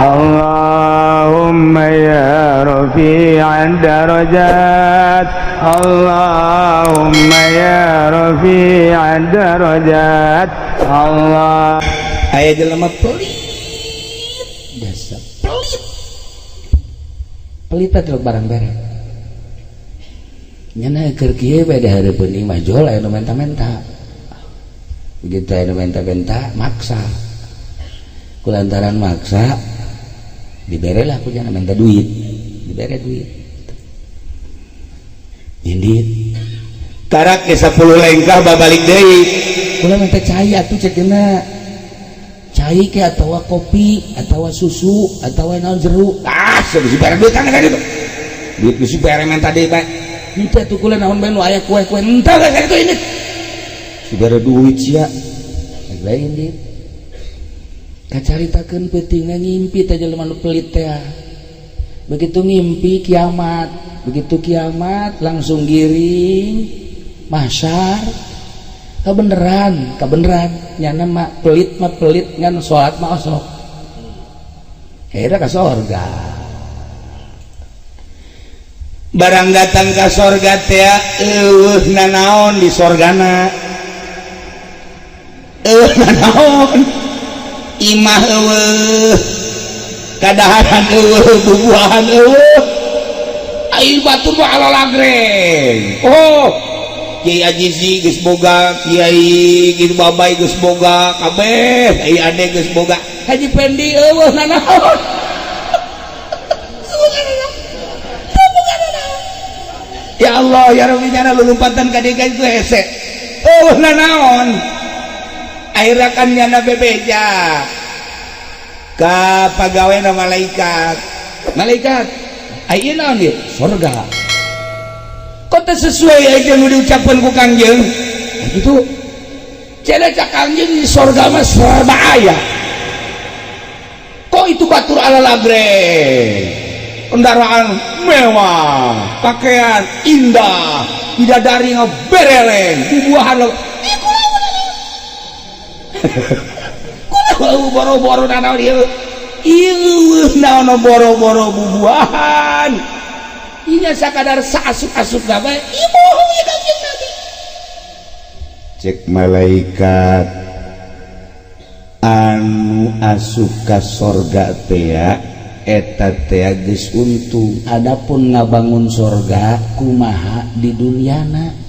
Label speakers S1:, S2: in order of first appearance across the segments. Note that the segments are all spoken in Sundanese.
S1: Allahumma ya rafi'ad darajat, Allahumma ya rafi'ad darajat. Allah
S2: aya jelema pelit, dasar pelit, pelit teh barang bere nyana keur kieu bae di hareupeun imah jol aya nu menta-menta. Begitu aya nu menta-menta maksa, kulantaran maksa dibere lah ku jana minta duit, dibere duit indit
S3: karak ke 10 lengkah babalik deui.
S2: Kula minta cai atuh cekna, cai ke atawa kopi atawa susu atawa naon jeruk, ah geus dibere duit kan kitu, duit geus dibere menta deui bae. Henteu atuh kula naon bae nu aya kue-kue henteu geus kitu indit dibere duit sia lain indit. Kacaritakeun peutingna ngimpi teh jelema nu pelit teh. Begitu ngimpi kiamat, begitu kiamat langsung giring mahsyar. Kabeneran, kabeneran nyana mah pelit ngan salat mah osok. Akhirnya ka sorga.
S3: Barang datang ka sorga teh eueuh nanaon di sorgana. Eueuh nanaon. Imah eueuh, kadaharan eueuh, bubuahan eueuh. Ai batur mah alalagreng. Oh, Kiai Ajizi geus boga, Kiai geus Babay geus boga, kabeh ai ade geus boga.
S2: Haji Pendi eueuh nanaon.
S3: Ya Allah ya Rabbi nyana lulumpatan ka dieu itu hese. Eueuh nanaon. Akhirnya kan nyana bebeja ka pagawe na malaikat.
S2: Malaikat, ai naon ieu? Sorga.
S3: Kok teu sesuai aja nu diucapkeun ku Kangjeng?
S2: Nah, gitu. Cenah cak Kangjeng di sorga mah serba aya.
S3: Kok itu batur ala lagreng? Kendaraan mewah, pakaian indah, bidadari ngabereleng, bubuahan lo. Kulah boro-boro nanaon ieu. Ieu naon boro-boro bubuahan.
S2: Inya sakadar saasup-asup gawe, ieu bohong ieu Kangjeng Nabi.
S3: Cek malaikat anu asup ka sorga teh eta teh geus untung.
S2: Adapun ngabangun sorga kumaha di duniana.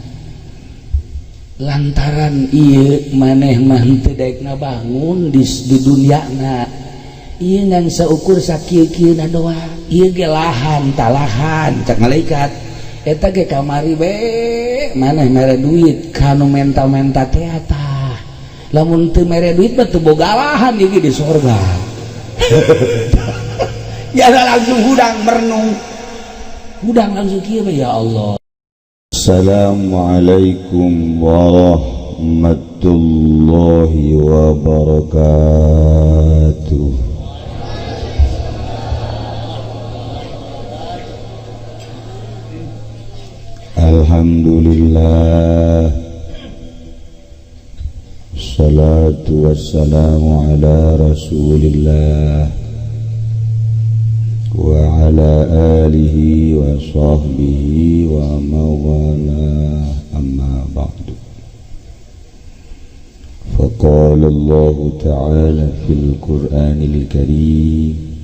S2: Lantaran ieu maneh mah teu daek ngabangun di duniana. Ieu ngan saukur sakieu-kieuna doang. Ieu ge lahan talahan cak malaikat. Eta ge kamari we maneh mere duit ka nu menta-menta teh tah. Lamun teu mere duit mah teu boga lahan ieu ge di sorga.
S3: Ya langsung hudang merenung.
S2: Hudang langsung kieu ya Allah.
S3: Assalamualaikum warahmatullahi wabarakatuh. Alhamdulillah. Salatu wassalamu ala Rasulillah wa ala alihi wa sahbihi wa mawala, amma ba'du. Faqala Allah ta'ala fil Qur'anil Karim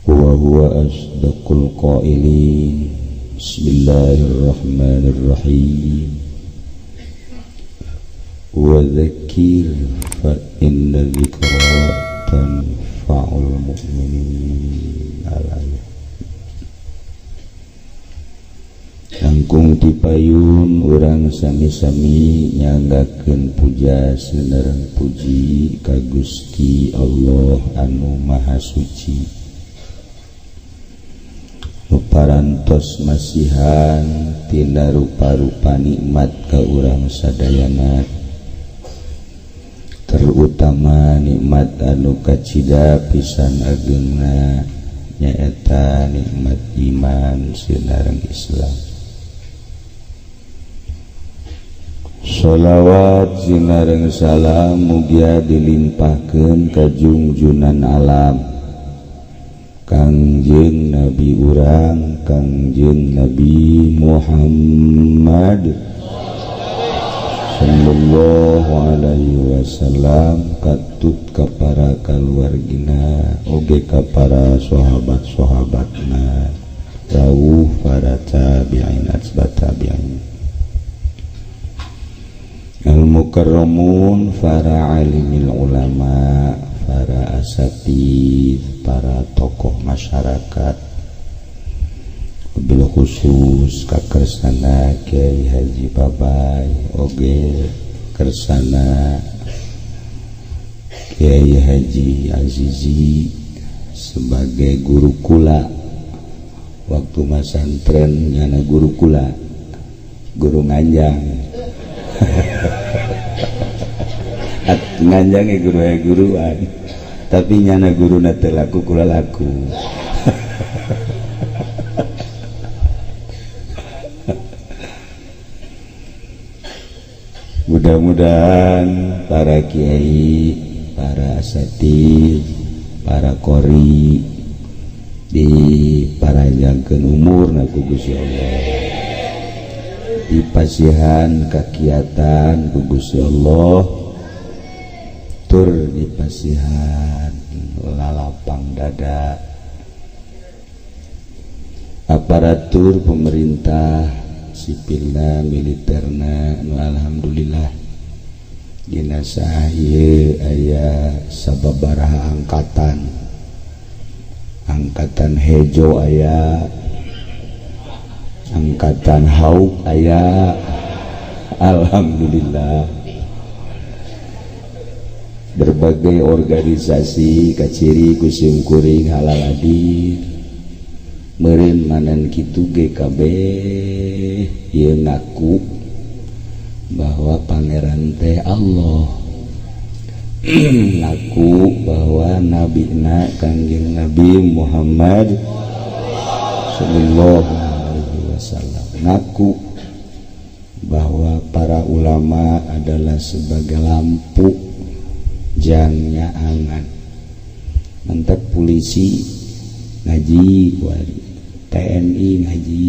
S3: wa huwa asdaqul qailin. Bismillahirrahmanirrahim. Wa dzakir fa inna dzikra tanfa'ul mu'minin. Al-ayat. Langkung tipayun urang sami-sami nyanggakeun puja sinereng puji ka Gusti Allah anu Maha Suci. Parantos masihan tina rupa-rupa nikmat ka urang sadayana, terutama nikmat anu kacida pisan agengna nyaeta nikmat iman sinareng Islam.
S2: Sholawat sinareng salam mugia dilimpahkeun ka jungjunan alam Kangjeng Nabi urang Kangjeng Nabi Muhammad sallallahu alaihi wasallam katut ka para kaluargina oge ka para sahabat-sahabatna rawuh para tabi'in atsbat tabi'in al-mukarramun, para alimil ulama, para asatid, para tokoh masyarakat, bil khusus kakersana Kiai Haji Babay, oge kersana Kiai Haji Azizi sebagai guru kula waktu masantren nyana guru kula, guru nganjang. Nganjange guru guruan tapi nyana guru na teu laku kula laku. Mudah-mudahan para kiai, para asatid, para qori diparanjangkeun umurna ku Gusti Allah, dipasihan kakiatan ku Gusti Allah, tur dipasihan lalapang dada. Aparatur pemerintah sipilna militerna nu alhamdulillah dina saha ieu aya sababaraha angkatan, angkatan hejo aya, angkatan hauk aya, alhamdulillah. Berbagai organisasi kaciri ku simkuring halal hadir meureun manan kitu GKB ieu ngaku bahwa pangeran teh Allah, ngaku bahwa nabina Kangjeng Nabi Muhammad sallallahu alaihi wasallam, ngaku bahwa para ulama adalah sebagai lampu jangnya angan. Mantap polisi ngaji, TNI ngaji,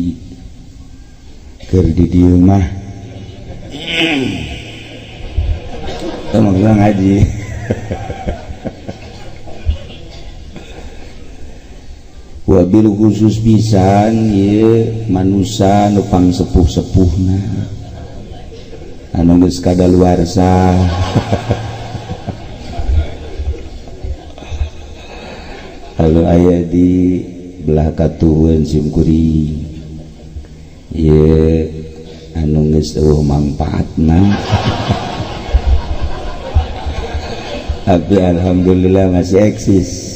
S2: keur di dieu mah teu maksudna ngaji. Wabil khusus pisan ieu manusa nu pangsepuh-sepuhna anu geus kadaluarsa. Lalu aya di belah katuhun simkuring ieu anu geus eueuh mangpaatna. Tapi alhamdulillah masih eksis.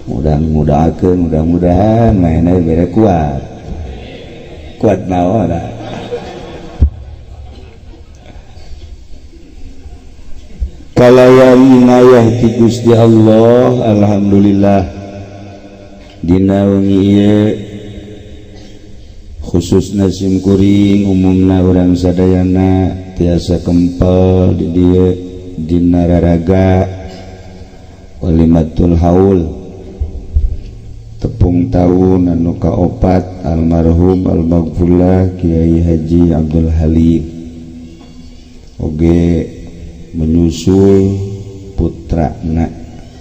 S2: Mudah-mudahan, mudah-mudahan mainnya bere kuat. Kuat naon. Kalayan inayah ti Gusti Allah, alhamdulillah dina wengi ieu khususna simkuring umumna urang sadayana tiasa kempel di dieu dina raraga walimatul haul tepung tahun anu kaopat almarhum almaghfurlah Kiai Haji Abdul Halim oge menyusul putrana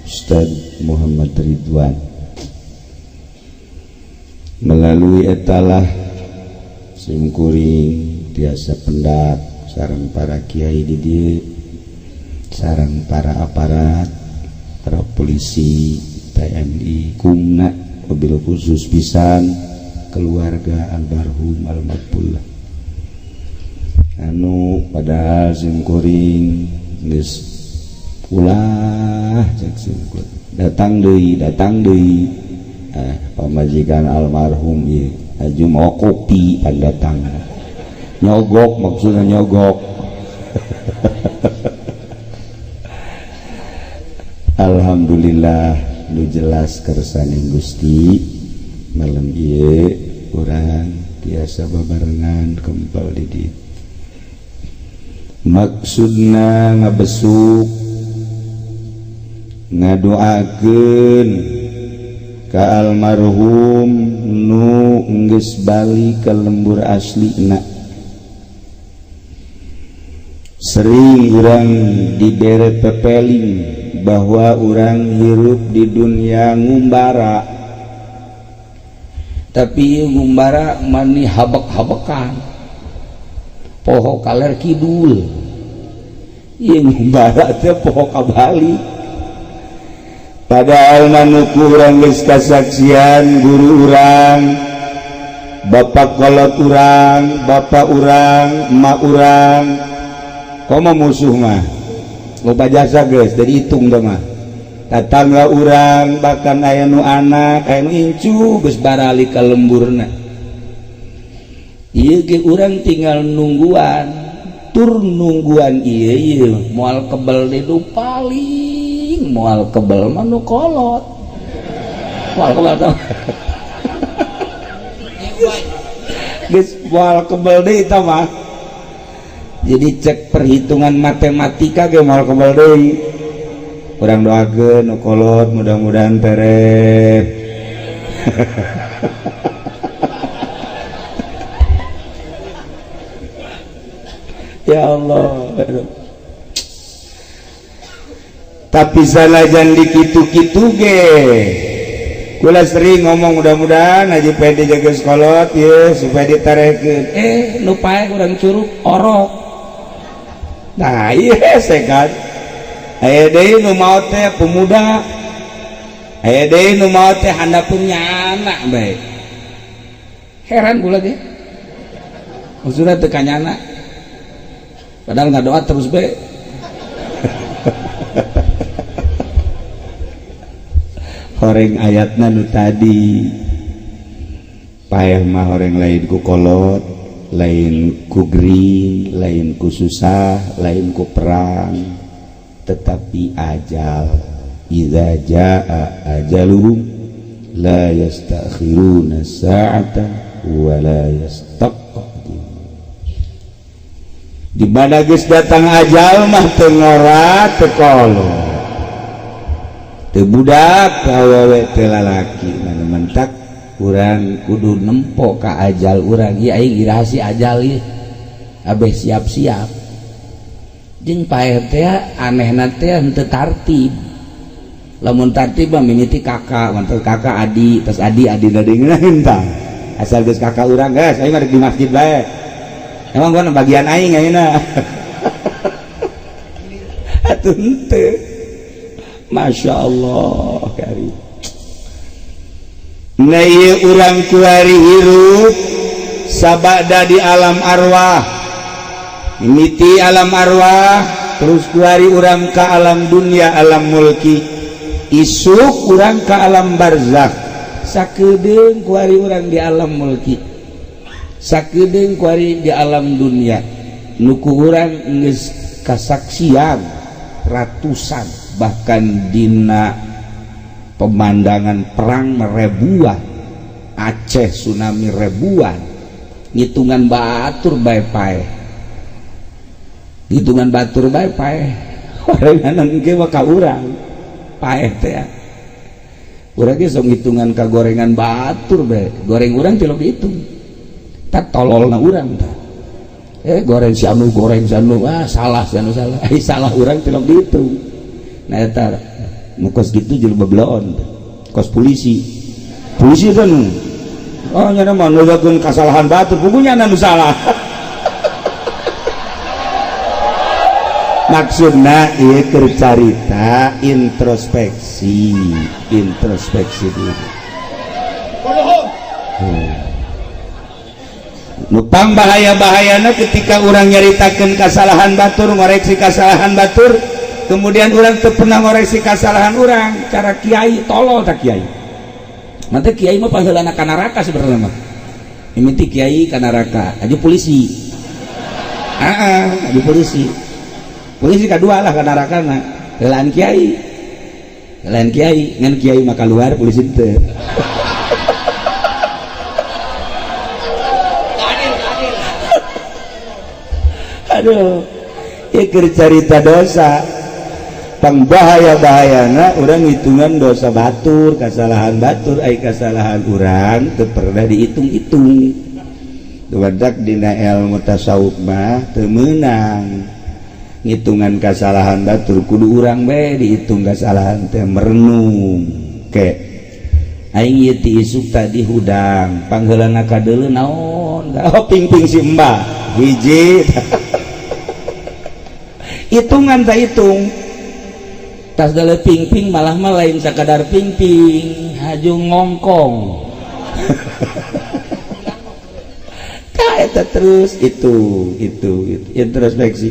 S2: Ustaz Muhammad Ridwan. Melalui etalah simkuring tiasa pendak sareng para kiai di dieu, sareng para aparat, para polisi, TNI, kumna wabil khusus pisan keluarga almarhum almaghfurlah anu padahal simkuring geus ulah cek simkuring datang deui pamajikan almarhum ieu aju mau kopi pan datang nyogok, maksudnya nyogok. Alhamdulillah nu jelas kersaning Gusti malam ieu urang tiasa babarengan kempel di dieu. Maksudna ngabesuk ngadoakeun ka almarhum nu geus balik ka lembur aslina. Sering urang dibere pepeling bahwa urang hirup di dunia ngumbara, tapi ngumbara mani habek-habekan poho kaler kidul. Ieu ngumbara teh poho ka Bali, padahal manuku urang geus kasaksian guru urang, bapak kolot urang, bapak urang, emak urang. Komo musuh mah loba jasa geus dari hitung teh mah. Tatangga urang bahkan aya nu anak, aya nu incu geus barali ka lemburna. Ieu ge urang tinggal nungguan, tur nungguan ieu ieu moal kebel di nu paling moal kebel mah nu kolot. Moal kebel tah. Geus moal kebel deui tah mah. Jadi cek perhitungan matematika ge moal kebel deui. Urang doakeun nu kolot mudah-mudahan tereh. Ya Allah. Tapi sanajan dikitu-kitu ge kula sering ngomong mudah-mudahan Haji Pedi jaga sekolot ye supaya ditarekeun. Nu pae urang curug orok. Nah iya sekat. Aya deui nu maot teh pemuda, aya deui nu maot teh handapeun nyana bae. Heran kula ge. Maksudna teu kanyana. Padahal ngadoa terus bae. Horeng ayatna nu tadi. Paeh mah horeng lain ku kolot, lain ku gering, lain ku susah, lain ku perang, tetapi ajal. Idza jaa ajaluhum la yastakhiruna sa'ata wa la yastaqdimun. Di mana geus datang ajal mah teu ngora teu kolot, teu budak, teu awewe, teu lalaki. Mana mentak urang kudu nempo ka ajal urang. Ieu aing iraha si ajal ieu, abeh siap-siap. Jeung paeh teh anehna teh henteu tartib. Lamun tartib mah mimiti kakak, mantel kakak adi, tas adi adi deungeun tah. Asal geus kakak urang geus aing mah di masjid bae. Emang gua bagian aing ayeuna. Atuh henteu. Masya Allah kari. Nah ieu urang kuari hirup sabada di alam arwah. Mimiti alam arwah terus kuari urang ka alam dunia, alam mulki. Isuk urang ka alam barzakh. Sakedeung kuari urang di alam mulki, sakedeung kuari di alam dunia. Nu ku urang geus kasaksian ratusan bahkan dina pemandangan perang ribuan, Aceh tsunami ribuan, ngitungan batur bae paeh, hitungan batur bae paeh. Horenganan ge mah ka urang paeh teh. Urang ge sok ngitungan ka gorengan batur bae, goreng urang tilok dihitung. Tak tololna urang tah. Goreng si anu, goreng si anu, ah salah si anu salah. Salah urang tilok dihitung. Nah eta nu kos kitu jelema bebloon kos polisi. Polisi kan oh nya mah nugakeun kasalahan batur, pugunya anu salah. Maksudna ieu keur carita introspeksi, introspeksi diri. Nupang bahaya-bahayana ketika urang nyaritakeun kasalahan batur, ngoreksi kasalahan batur, kemudian urang teu pernah ngoreksi kasalahan urang, cara kiai tolol tak kiai. Mantep kiai mah pangheulana ka neraka sebenarnya mah. Mimiti kiai ka neraka, aju polisi. Heeh, aju polisi. Polisi kadua lah ka nerakana, heulaan kiai. Heulaan kiai, ngan kiai mah kaluar polisi teu. Aduh. Ieu carita dosa pang bahaya-bahayana urang hitungan dosa batur, kasalahan batur, ai kasalahan urang teu pernah dihitung-hitung. Dumadak dina ilmu tasawuf mah teu meunang ngitungan kasalahan batur, kudu urang bae dihitung kasalahan teh, merenung ke aing ieu ti isuk tadi hudang pangheulana kadeuleu naon. Oh, pingping si mbah hiji hitungan tak hitung tas dale pingping malah mah lain sakadar pingping haju ngongkong. Eta terus itu introspeksi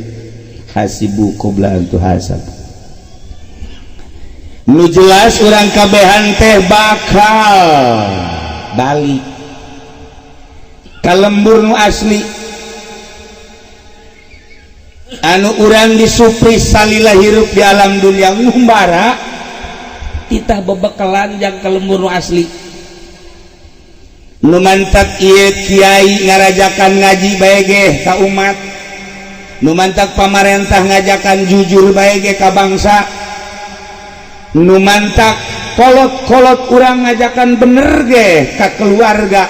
S2: hasibu qabla an tuhasab. Nu jelas urang kabehan teh bakal balik ka lembur nu asli anu urang disupri salila hirup di alam dunia ngumbara titah bebekalan jang ka lembur nu asli. Nu mantak ieu kiai ngarajakan ngaji bae ge ka umat, nu mantak pamarentah ngajakan jujur bae ge ka bangsa, nu mantak kolot-kolot urang ngajakan bener ge ka keluarga.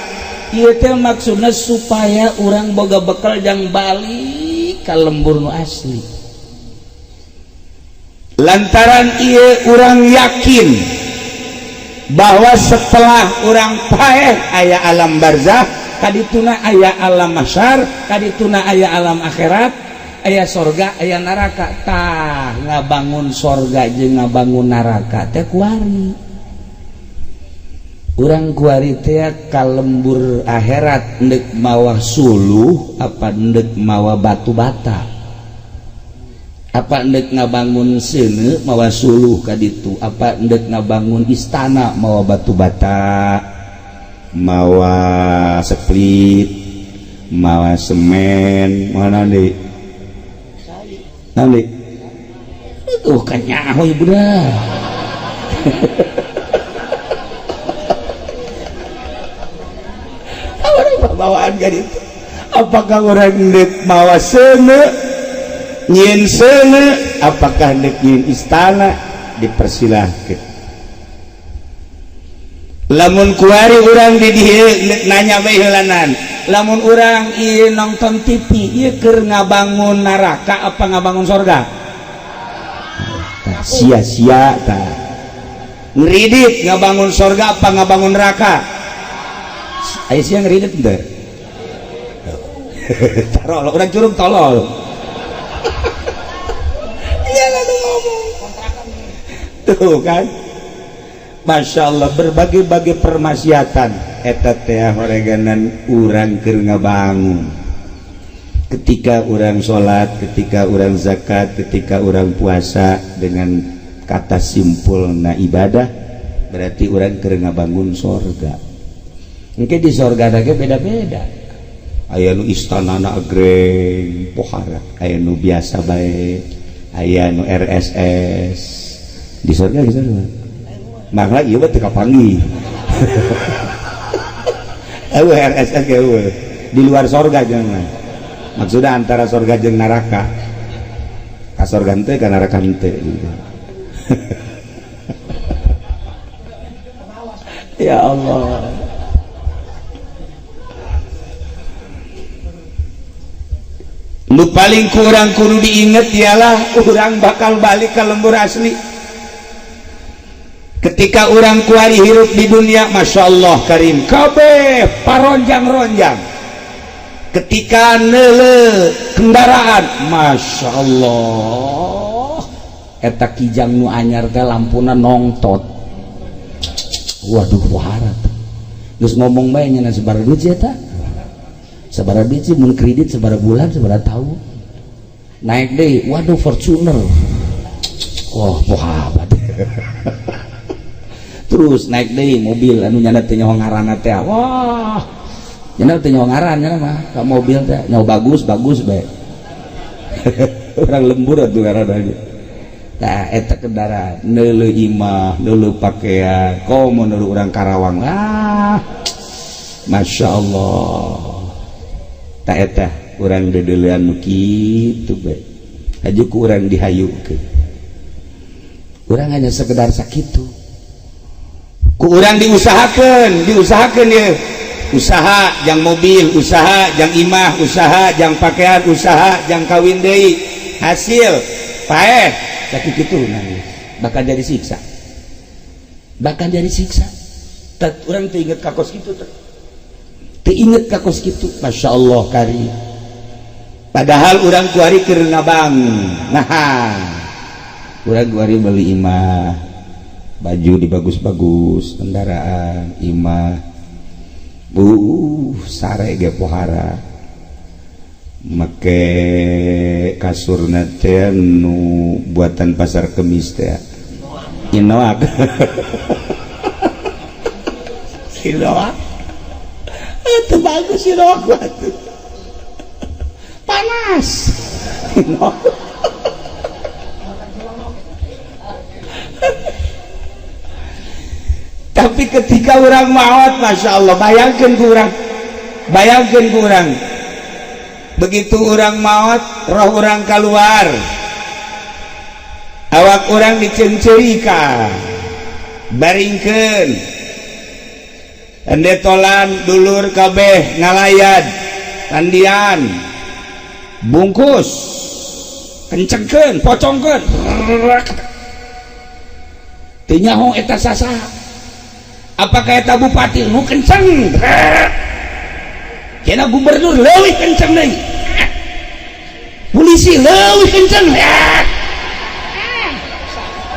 S2: Ieu teh maksudna supaya urang boga bekal jang balik ka lembur nu asli. Lantaran ieu urang yakin bahwa setelah urang paeh aya alam barzah, kadituna aya alam mahsyar, kadituna aya alam akhirat, aya sorga, aya neraka. Tah ngabangun sorga jeung ngabangun neraka teh kuari. Urang kuari teh ka lembur akhirat ndek mawa suluh apa ndek mawa batu bata, apa ndek ngabangun seuneu mawa suluh ka ditu, apa ndek ngabangun istana mawa batu bata, mawa split, mawa semen, mana deui nanti itu kanyaho ibu dah. Orang bawaan kan itu. Apakah orang ndek mawa seuneu nyieun seuneu, apakah ndek nyieun istana, dipersilahkan. Lamun kuari urang di dieu nanya bae heulanan, lamun urang ieu nonton TV ieu keur ngabangun neraka apa ngabangun sorga? Sia-sia tah. Ngeridit ngabangun sorga apa ngabangun neraka? Aya sia ngeridit henteu? Tarol urang curug tolol. Iya lah ngomong. Tuh kan. Masya Allah berbagai-bagai permaksiatan eta teh horeganan urang keur ngabangun. Ketika urang salat, ketika urang zakat, ketika urang puasa, dengan kata simpulna ibadah berarti urang keur ngabangun sorga. Engke di sorga ge beda-beda. Aya nu istanana agreng pohara, aya nu biasa bae, aya nu RSS. Di sorga geus sarua. Mangga ieu mah teu kapanggih. Eueuh RSS ge eueuh. Di luar sorga jangan. Maksudnya antara sorga jeung neraka. Ka sorga henteu ka neraka henteu gitu. Ya Allah. Nu paling kurang kudu diinget ialah urang bakal balik ke lembur asli. Ketika urang kuari hirup di dunia, Masya Allah karim, kabeh paronjang-ronjang. Ketika neule kendaraan, Masya Allah, eta kijang nu anyar teh lampuna nongtot. Waduh, waharat. Geus ngomong bae nya sabaraha duit sih eta? Sabaraha duit sih mun kredit sabaraha bulan, sabaraha tahun. Naik deui, waduh Fortuner. Wah, pohabat. Terus naik deui mobil anu nyana teh nyaho ngaranna teh. Wah, nyana teh nyaho ngaran nyana mah ka mobil teh nyaho bagus-bagus bae. Urang lembur atuh ngaranna ge. Tah eta kendaraan neuleuh imah, neuleuh pakaian, komo neuleuh urang Karawang. Ah, Masya Allah. Tah eta urang deudeulean nu kitu bae. Aju ku urang dihayukeun. Urang hanya sekedar sakitu.
S3: Ku urang diusahakeun, diusahakeun ye. Usaha jang mobil, usaha jang imah, usaha jang pakaian, usaha jang kawin deui. Hasil paeh
S2: sakitu kitu nangis. Bakal jadi siksa. Bakal jadi siksa. Tet urang teu inget ka kos kitu teh. Teu inget ka kos kitu. Masya Allah kari.
S3: Padahal urang kuari keur ngabang. Nah,
S2: urang kuari beli imah, baju dibagus-bagus, kendaraan, imah. Sare ge pohara.
S3: Make kasurna teh nu buatan Pasar Kemis teh. Inoak. Inoak. Itu bagus inoak batu. Panas. Inoak. Tapi ketika orang maot, Masya Allah, bayangkan kurang, bayangkan kurang. Begitu orang maot, roh orang keluar, awak orang dicencerika, baringkeun, endetolan dulur kabeh ngalayad, tandian, bungkus, kencengkeun, pocongkeun, teu nyaho eta sasaha. Apakah eta bupati nu kenceng? Kena gubernur leuwih kenceng deui. Polisi leuwih kenceng.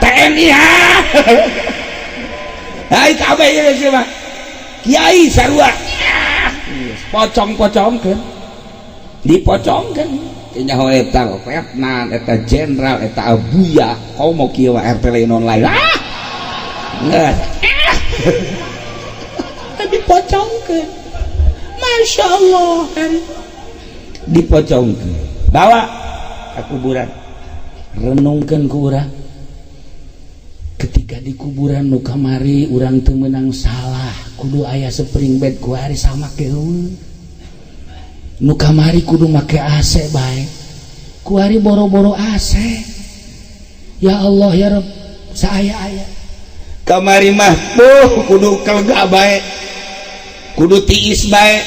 S3: TNI ha. Hai kabeh ieu sih mah. Kiai sarua.
S2: Pocong-pocongkeun. Dipocongkeun. Teu nyaho eta letnan, eta jenderal, eta abuya, komo kieu RT lain online. Ah. Geus. Dipocongkeun. Masya Allah kan. Dipocongkeun. Bawa ke kuburan. Renungkeun ku urang. Ketika di kuburan nu kamari urang teu meunang salah, kudu aya spring bed kuari sama eueuh. Nu kamari kudu make AC bae. Kuari boro-boro AC. Ya Allah ya Rabb, saaya-aya.
S3: Kamari mah tuh kudu kelega bae, kudu tiis bae,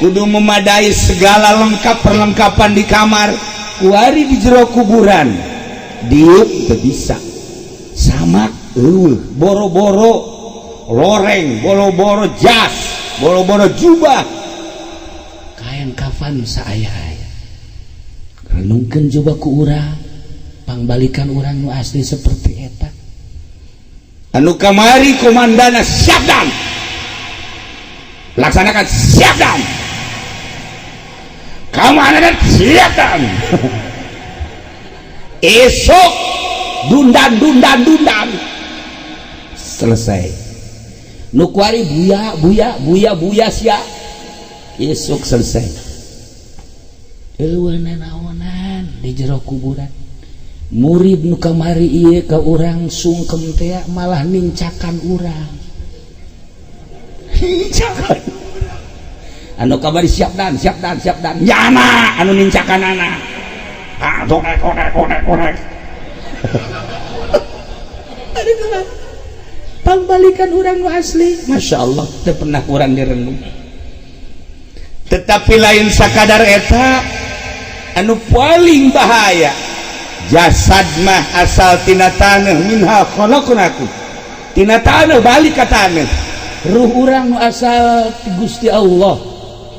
S3: kudu memadai segala lengkap perlengkapan di kamar. Kuari di jero kuburan diuk teu bisa, samak eueuh, boro-boro loreng, boro-boro jas, boro-boro jubah,
S2: kain kafan saaya-aya. Renungkeun coba ku urang, pangbalikan urang nu asli seperti eta.
S3: Anu kamari komandana siap dan laksanakan, siap dan kamana siap dan esok dundan dundan dundan
S2: selesai. Nu kuari buya buya buya buya sia esok selesai. Eueuh nanaonan di jero kuburan. Murid nu kamari ieu ka urang sungkem teh malah nincakan urang. Nincakan. Anu kamari siap dan siap dan siap dan.
S3: Nyana anu nincakan anak. Ah korek korek korek korek.
S2: Aduh kumaha. Pangbalikan urang nu asli. Masya Allah teu pernah urang direnung.
S3: Tetapi lain sakadar eta anu paling bahaya. Jasad mah asal tina taneuh, minha khalaqnakum, tina taneuh balik ka taneuh.
S2: Ruh urang nu asal ti Gusti Allah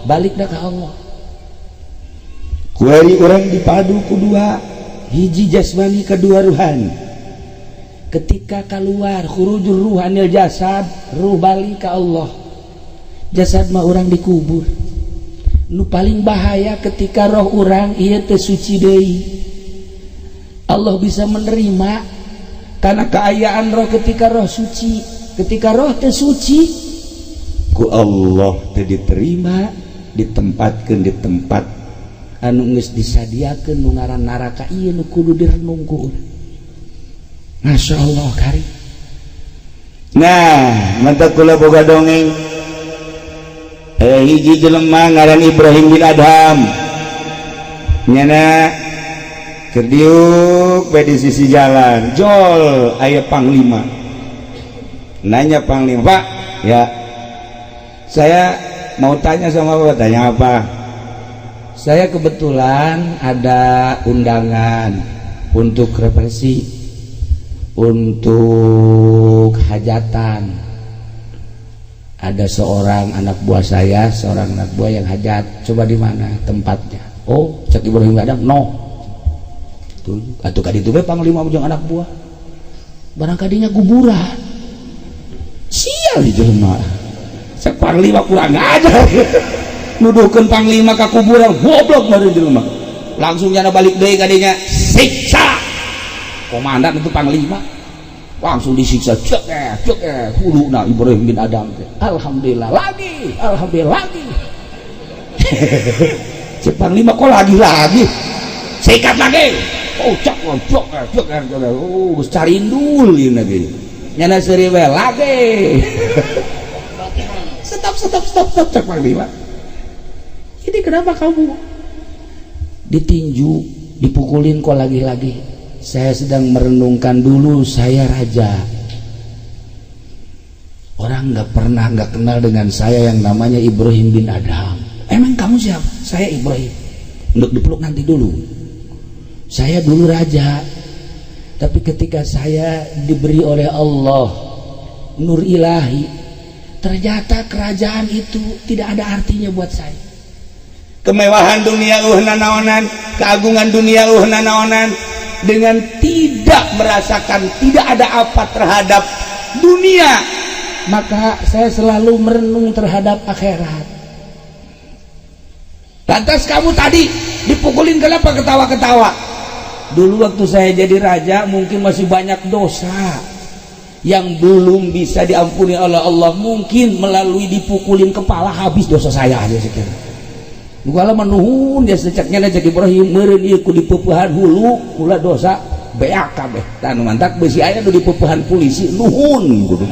S2: balikna ka Allah.
S3: Kuari urang dipadu ku dua, hiji jasmani kedua ruhani.
S2: Ketika keluar khurujur ruhanil jasad, ruh balik ka Allah. Jasad mah urang dikubur. Nu paling bahaya ketika roh urang ieu teu suci deui. Allah bisa menerima karena keayaan roh ketika roh suci. Ketika roh teu suci
S3: ku Allah teu diterima, ditempatkeun di tempat
S2: anu geus disadiakeun nu ngaran neraka ieu nu kudu direnung ku urang. Masya Allah kari.
S3: Nah, mantap kula boga dongeng. Hiji jelema ngaran Ibrahim bin Adham. Nyana Keur diuk bae di sisi jalan, jol aya panglima. Nanya panglima, "Pak, ya, saya mau tanya sama Bapak." "Tanya apa?"
S2: "Saya kebetulan ada undangan untuk represi, untuk hajatan. Ada seorang anak buah saya, seorang anak buah yang hajat. Coba di mana tempatnya?" Oh, cek Ibrahim Adam, no. Tuh, atuh kaditu we panglima jeung anak buah. Barang kadinya kuburan. Sial di jelema. Cek panglima kurang ajar. Nuduhkeun panglima ka kuburan, goblok meureun jelema. Langsung nyana balik deui kadinya, siksa. Komandan itu panglima langsung disiksa, cek cek huluna Ibrahim bin Adam teh. Alhamdulillah lagi, alhamdulillah lagi. Cek panglima, "Kok lagi lagi?" "Sikat lagi." Oh, cek cek cek cek, oh, geus carindul ieu lagi. Nyana seuri we lagi. "Stop, stop, stop, stop," cek panglima. "Ini kenapa kamu ditinju, dipukulin, kok lagi-lagi?" "Saya sedang merenungkan, dulu saya raja. Orang nggak pernah nggak kenal dengan saya yang namanya Ibrahim bin Adam." "Emang kamu siapa?" "Saya Ibrahim." Untuk dipeluk nanti dulu. "Saya dulu raja. Tapi ketika saya diberi oleh Allah nur ilahi, ternyata kerajaan itu tidak ada artinya buat saya."
S3: Kemewahan dunia naonan, keagungan dunia naonan, dengan tidak merasakan tidak ada apa terhadap dunia.
S2: "Maka saya selalu merenung terhadap akhirat."
S3: "Lantas kamu tadi dipukulin kenapa ketawa-ketawa?"
S2: "Dulu waktu saya jadi raja mungkin masih banyak dosa yang belum bisa diampuni oleh Allah. Mungkin melalui dipukulin kepala habis dosa saya aja sekian." Kala menuhun dia secaknya cek Ibrahim, meureun ieu ku dipupuhan hulu kula dosa beak kabeh. Tah, nu mantak beusi aya nu dipupuhan polisi nuhun kudu.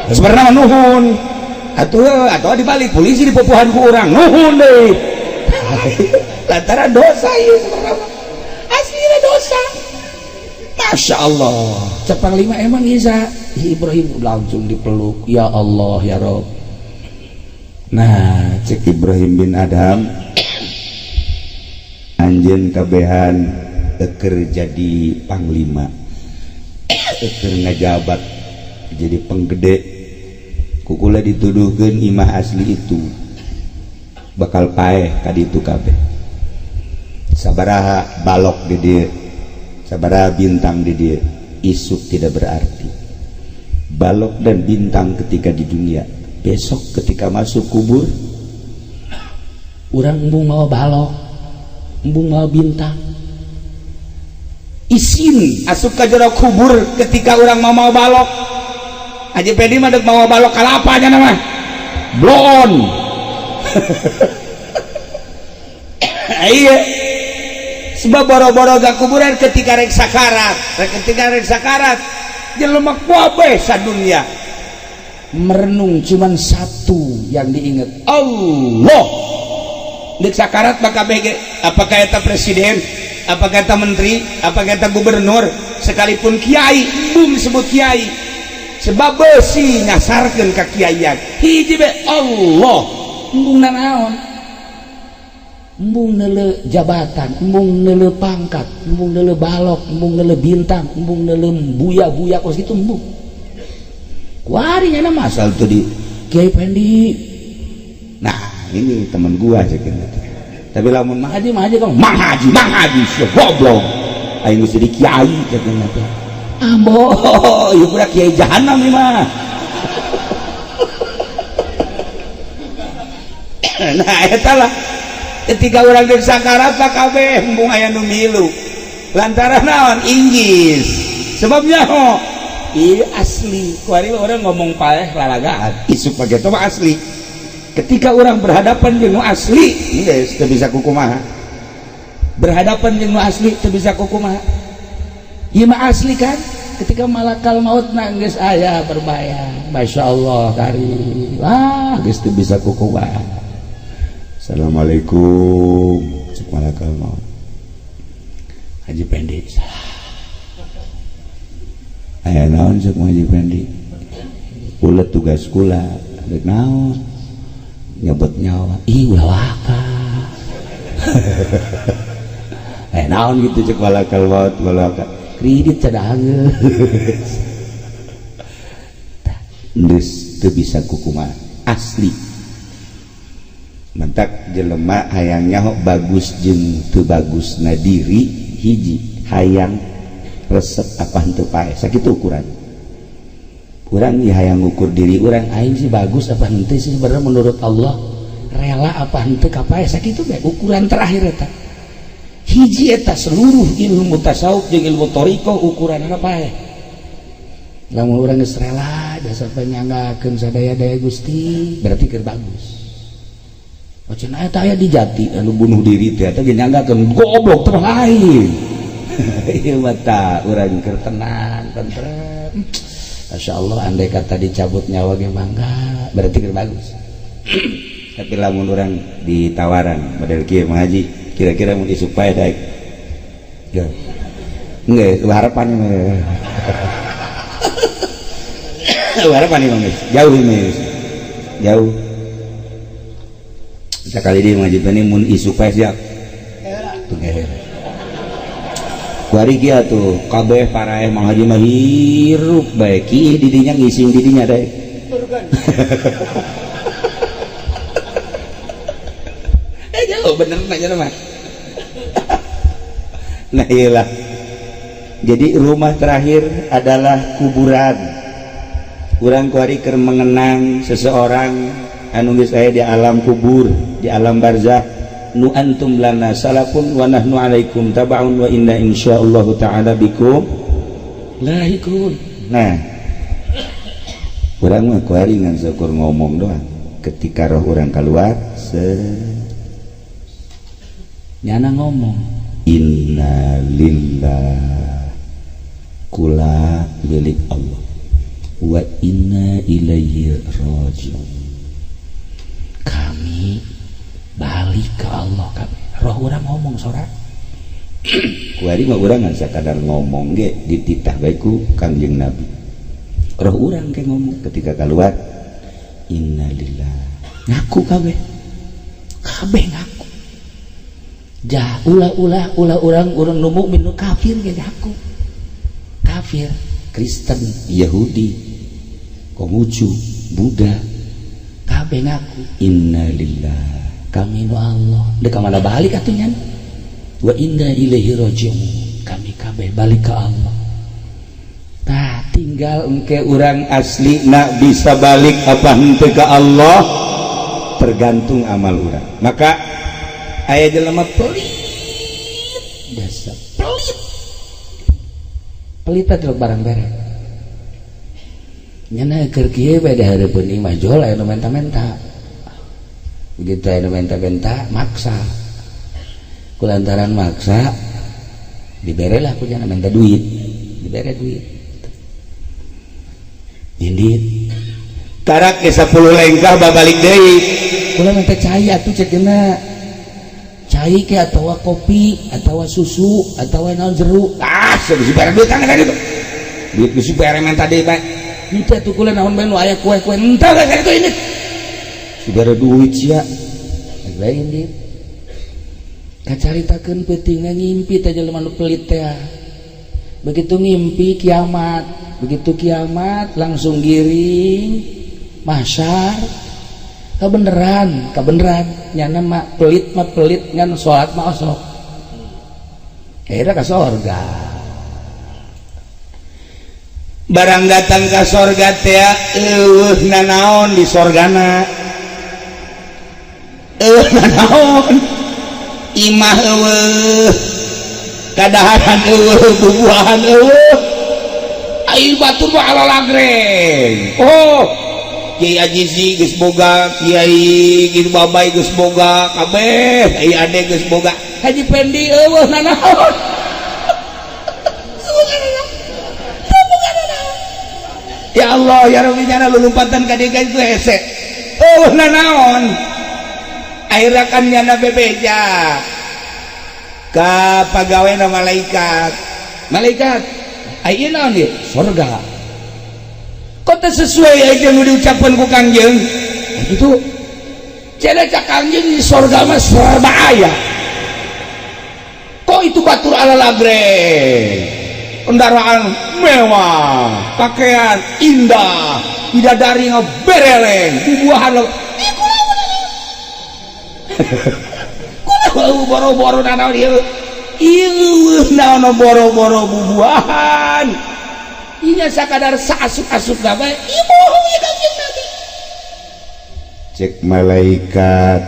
S3: Sebenarnya nuhun atuh, atau dibalik, polisi dipupuhan ku urang nuhun deui, lantaran dosa ieu sebenarnya aslinya dosa. Masya Allah.
S2: Cek panglima, "Emang bisa?" Ibrahim langsung dipeluk, "Ya Allah, ya Rob."
S3: Nah, cek Ibrahim bin Adam, "Anjeun kabehan eker jadi panglima, eker ngajabat jadi penggede, kukula dituduhkeun imah asli itu bakal paeh kaditu kabeh. Sabaraha balok di dieu, sabaraha bintang di dieu, isuk tidak berarti. Balok dan bintang ketika di dunia, besok ketika masuk kubur."
S2: Urang embung mau balok, embung mau bintang.
S3: Isin asup ka jero kubur ketika orang mau mau balok. Haji Pedi mah dek mau balok kalapa nya nama bloon. Iya, sebab boro-boro gak kuburan, ketika rek sakarat, ketika rek sakarat jelema kabeh sadunya
S2: merenung, cuman satu yang diingat.
S3: Allah. Dek sakarat maka BG, apakah eta presiden, apakah eta menteri, apakah eta gubernur, sekalipun kiai, bum sebut kiai, sebab besi nyasarkeun ka kiaian hiji be Allah.
S2: Embung nanaon, embung neuleu jabatan, embung neuleu pangkat, embung neuleu balok, embung neuleu bintang, embung neuleu buya-buya kos gitu, embung. Kuari nya nama
S3: asal tuh di
S2: Kiai Pendi.
S3: Nah, ini teman gua sih gitu. Tapi lamun mah
S2: Haji mah haji kamu.
S3: Mang Haji, Mang Haji sia goblok, aing geus jadi kiai cek teh. Ambo, ieu budak kiai jahanam ieu mah. Nah, eta lah ketika urang geus sakarat kabeh embung aya nu milu, lantaran naon? Inggris sebabnya ho. Iya, asli kuari orang ngomong paeh lalagaan isuk pakai itu mah asli. Ketika orang berhadapan jeung nu asli geus teu bisa kukumaha,
S2: berhadapan jeung nu asli teu bisa kukumaha. Ieu mah asli kan, ketika malakal maut na geus aya berbayang, Masya Allah kari wah
S3: geus teu bisa kukumaha. Assalamualaikum, cek malakal maut.
S2: Haji Pendi salah. Aya naon cek Haji Pendi? Kula tugas kula rek naon? Nyebut nyawa. Ih ulah waka. Naon gitu cek malakal maut malaka. Kredit cadah geus. Geus teu bisa kukumaha asli. Mentak jelema hayang nyaho bagus jeung teu bagusna diri hiji hayang resep apa henteu pae sakitu ukuran. Urang ieu hayang ngukur diri urang aing sih bagus apa henteu sih sebenarnya menurut Allah, rela apa henteu ka pae sakitu bae ukuran terakhir eta. Hiji eta seluruh ilmu tasawuf jeung ilmu thariqah ukuranna pae. Lamun urang geus rela dasar panyanggakeun sadaya-daya Gusti berarti keur bagus. Oh cenah eta aya di jati anu bunuh diri teh eta ge nyanggakeun goblok teh lain. Ieu mah tah urang keur tenang tentrem. Masyaallah andai kata dicabut nyawa ge mangga berarti keur bagus. Tapi lamun urang ditawaran model kieu mah haji kira-kira mun isuk pae daek. Ya. Enggeus harapan mah. Harapan mah geus jauh ini. Jauh. Sekali dia ngaji ini mun isuk pae siap. Tuh kuari kieu tuh kabeh paraeh Mang Haji mah hirup bae kieu di dinya ngising di dinya daek. Jauh bener nanya mah. Nah iyalah. Jadi rumah terakhir adalah kuburan. Urang kuari keur mengenang seseorang anu geus aya di alam kubur, di alam barzah. Nu antum lana salafun wa nahnu alaikum tabaun wa inna insyaallah ta'ala bikum lahikun. Nah, urang mah kuari ngan syukur ngomong doang. Ketika roh urang keluar se nyana ngomong inna lillah kula milik Allah wa inna ilaihi rajiun. Kami balik ke Allah kami. Roh urang ngomong sora. Kuari mah urang ngan sakadar ngomong ge dititah bae ku Kangjeng Nabi. Roh urang ke ngomong ketika keluar inna lillah. Ngaku kabeh. Kabeh ngaku. Jah ulah-ulah ulah urang urang nu mukmin nu kafir ge ngaku. Kafir, Kristen, Yahudi, Konghucu, Buddha, kabeh ngaku inna lillah. Kami nu Allah. Dek ka mana balik atuh nyan? Wa inna ilaihi rajiun. Kami kabeh balik ke Allah. Tah tinggal engke urang asli nak bisa balik apa henteu ka Allah tergantung amal urang. Maka aya jelema pelit dasar pelit. Pelit teh barang bere. Nyana keur kieu bae dihareupeun imah jol aya nu menta-menta. Begitu aya nu menta-menta maksa. Kulantaran maksa diberelah ku jana minta duit, dibere duit. Indit. Tarak ke 10 lengkah babalik deui. Kula minta cai atuh cek geuna. Cai ke atawa kopi atawa susu atawa naon jeruk. Ah, geus dibere duit kan gitu. Duit geus dibere menta deui bae. Henteu atuh kula naon bae nu aya kue-kue henteu geus kitu indit. Dibere duit sia. Bae indit. Kacaritakeun peutingna ngimpi teh jelema nu pelit teh. Begitu ngimpi kiamat, begitu kiamat langsung giring mahsyar. Kabeneran, kabeneran nyana mah pelit ngan salat mah osok. Akhirnya ka sorga. Barang datang ka sorga teh eueuh nanaon di sorgana. Eueuh nanaon. Imah eueuh. Kadaharan eueuh, bubuahan eueuh. Ai batur mah alalagreng. Oh, Kiai Ajizi geus boga, Kiai geus Babay geus boga, kabeh ai ade geus boga. Haji Pendi eueuh nanaon. Ya Allah, ya Rabbi nyana lulumpatan ka dieu itu hese. Eueuh nanaon. Akhirna kan nyana bebeja.
S3: Ka pagawe malaikat, malaikat, ayo naon ieu? Sorga. Kok teu sesuai aja nu diucapkeun ku Kangjeng? Gitu. Cenah cak Kangjeng di sorga mah serba aya. Kok itu batur ala lagreng, kendaraan mewah, pakaian indah, bidadari bereleng, bubuahan lo. Kunaon boro-boro nanaon ieu? Ieu naon boro-boro bubuahan. Ieu sakadar saasup-asup bae. Ieu bohong ieu Kangjeng Nabi.
S2: Cek malaikat,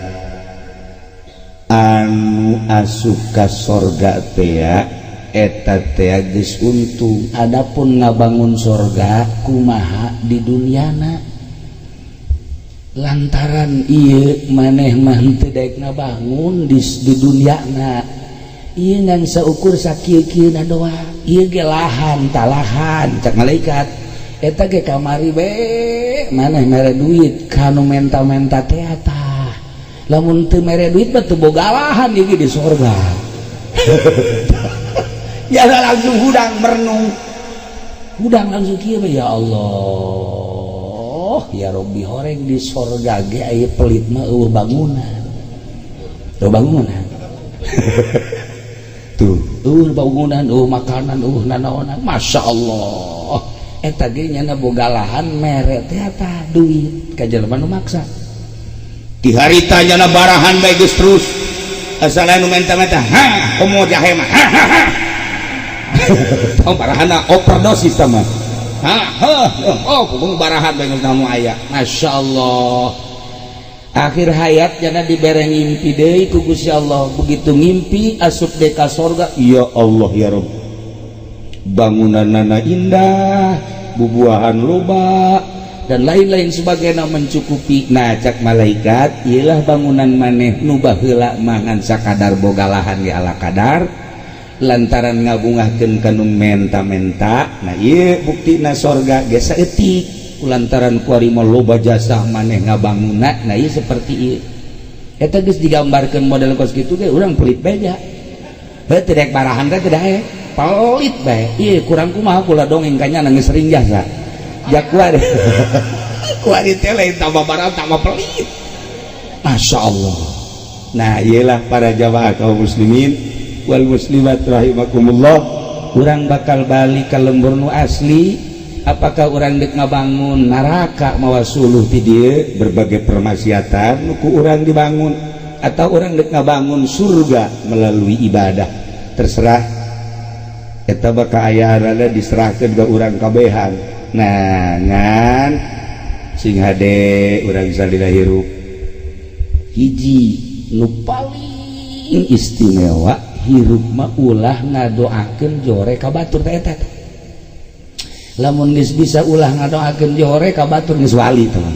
S2: anu asup ka sorga teh eta teh geus untung. Adapun ngabangun sorga kumaha di duniana, lantaran ieu maneh mah teu daek ngabangun di duniana. Ieu ngan saukur sakieu-kieuna doa. Ieu ge lahan talahan. Cak malaikat, eta ge kamari be maneh mere duit kanu menta-menta teh. Tah, lamun teu mere duit mah teu boga lahan ieu di sorga.
S3: Ya, langsung hudang merenung.
S2: Hudang langsung kieu, ya Allah ya Robbi, horeng di sorga ge aya pelit mah euweuh bangunan, euweuh bangunan tuh, euweuh bangunan, euweuh makanan, euweuh nanaonan. Masya Allah, eta ge nyana boga lahan mere teh tah duit ka jelema nu maksa.
S3: Di harita nyana barahan bae geus terus asal anu menta-menta, ha, komo jahe mah, ha ha ha. Oh, barahana overdosis sama, ha ha. Oh, kudu barahan bae geus nu aya.
S2: Masya Allah, akhir hayat jana dibere ngimpi deui ku Gusti Allah. Begitu ngimpi asup deui ka sorga.
S3: Ya Allah ya Rob, bangunan nana indah, bubuahan loba,
S2: dan lain-lain sebagainya mencukupi. Nah, cak malaikat, ialah bangunan maneh nu baheula mangan sakadar boga lahan di ala kadar lantaran ngabungahkeun kanu menta-menta.
S3: Nah, ieu buktina sorga ge saeutik.
S2: Lantaran kuari mah loba jasa maneh ngabangunna. Nah, ieu seperti ieu, eta geus digambarkeun model kos kitu ge urang pelit bae ja. Heuh, teu daek barahan teh, teu daek, pelit bae. Ieu kurang kumaha kula dongeng ka nyana, geus sering jasa ja kuari.
S3: Kuari teh lain tambah barang tambah pelit.
S2: Masya Allah.
S3: Nah, iyalah para jamaah kaum muslimin wal muslimat rahimakumullah.
S2: Urang bakal balik ke lembur nu asli. Apakah urang dek ngabangun neraka mawa suluh
S3: ti dieu berbagai permaksiatan nu ku urang dibangun, atau urang dek ngabangun surga melalui ibadah? Terserah, eta bakal aya diserahkan ke urang kabehan. Nah, ngan sing hade urang salila hirup,
S2: hiji nu paling istimewa, hirup mah ulah ngadoakeun jore ka batur teh. Eta lamun geus bisa ulah ngadoakeun jore ka batur, geus wali teman.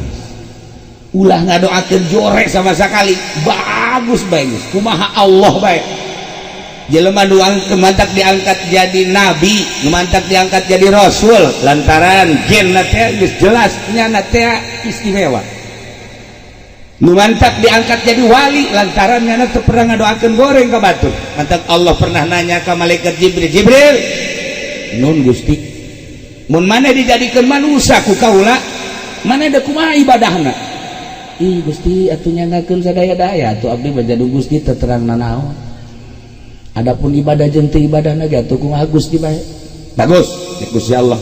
S3: Ulah ngadoakeun jore sama sekali, bagus bae geus kumaha Allah bae. Jelema nu mantak diangkat jadi nabi, nu mantak diangkat jadi rasul, lantaran gen teh geus jelas nyana teh istimewa. Nu mantak diangkat jadi wali lantaran nyana teu pernah ngadoakeun goreng ka batur. Mantak Allah pernah nanya ka malaikat Jibril, "Jibril."
S2: "Nun, Gusti."
S3: "Mun maneh dijadikeun manusia ku kaula,
S2: maneh da kumaha ibadahna?" "Ih Gusti, atuh nyanggakeun sadaya-daya atuh abdi mah jadi Gusti, teu terang nanaon. Adapun ibadah jeung teu ibadahna ge atuh kumaha Gusti bae."
S3: "Bagus," cek Gusti Allah,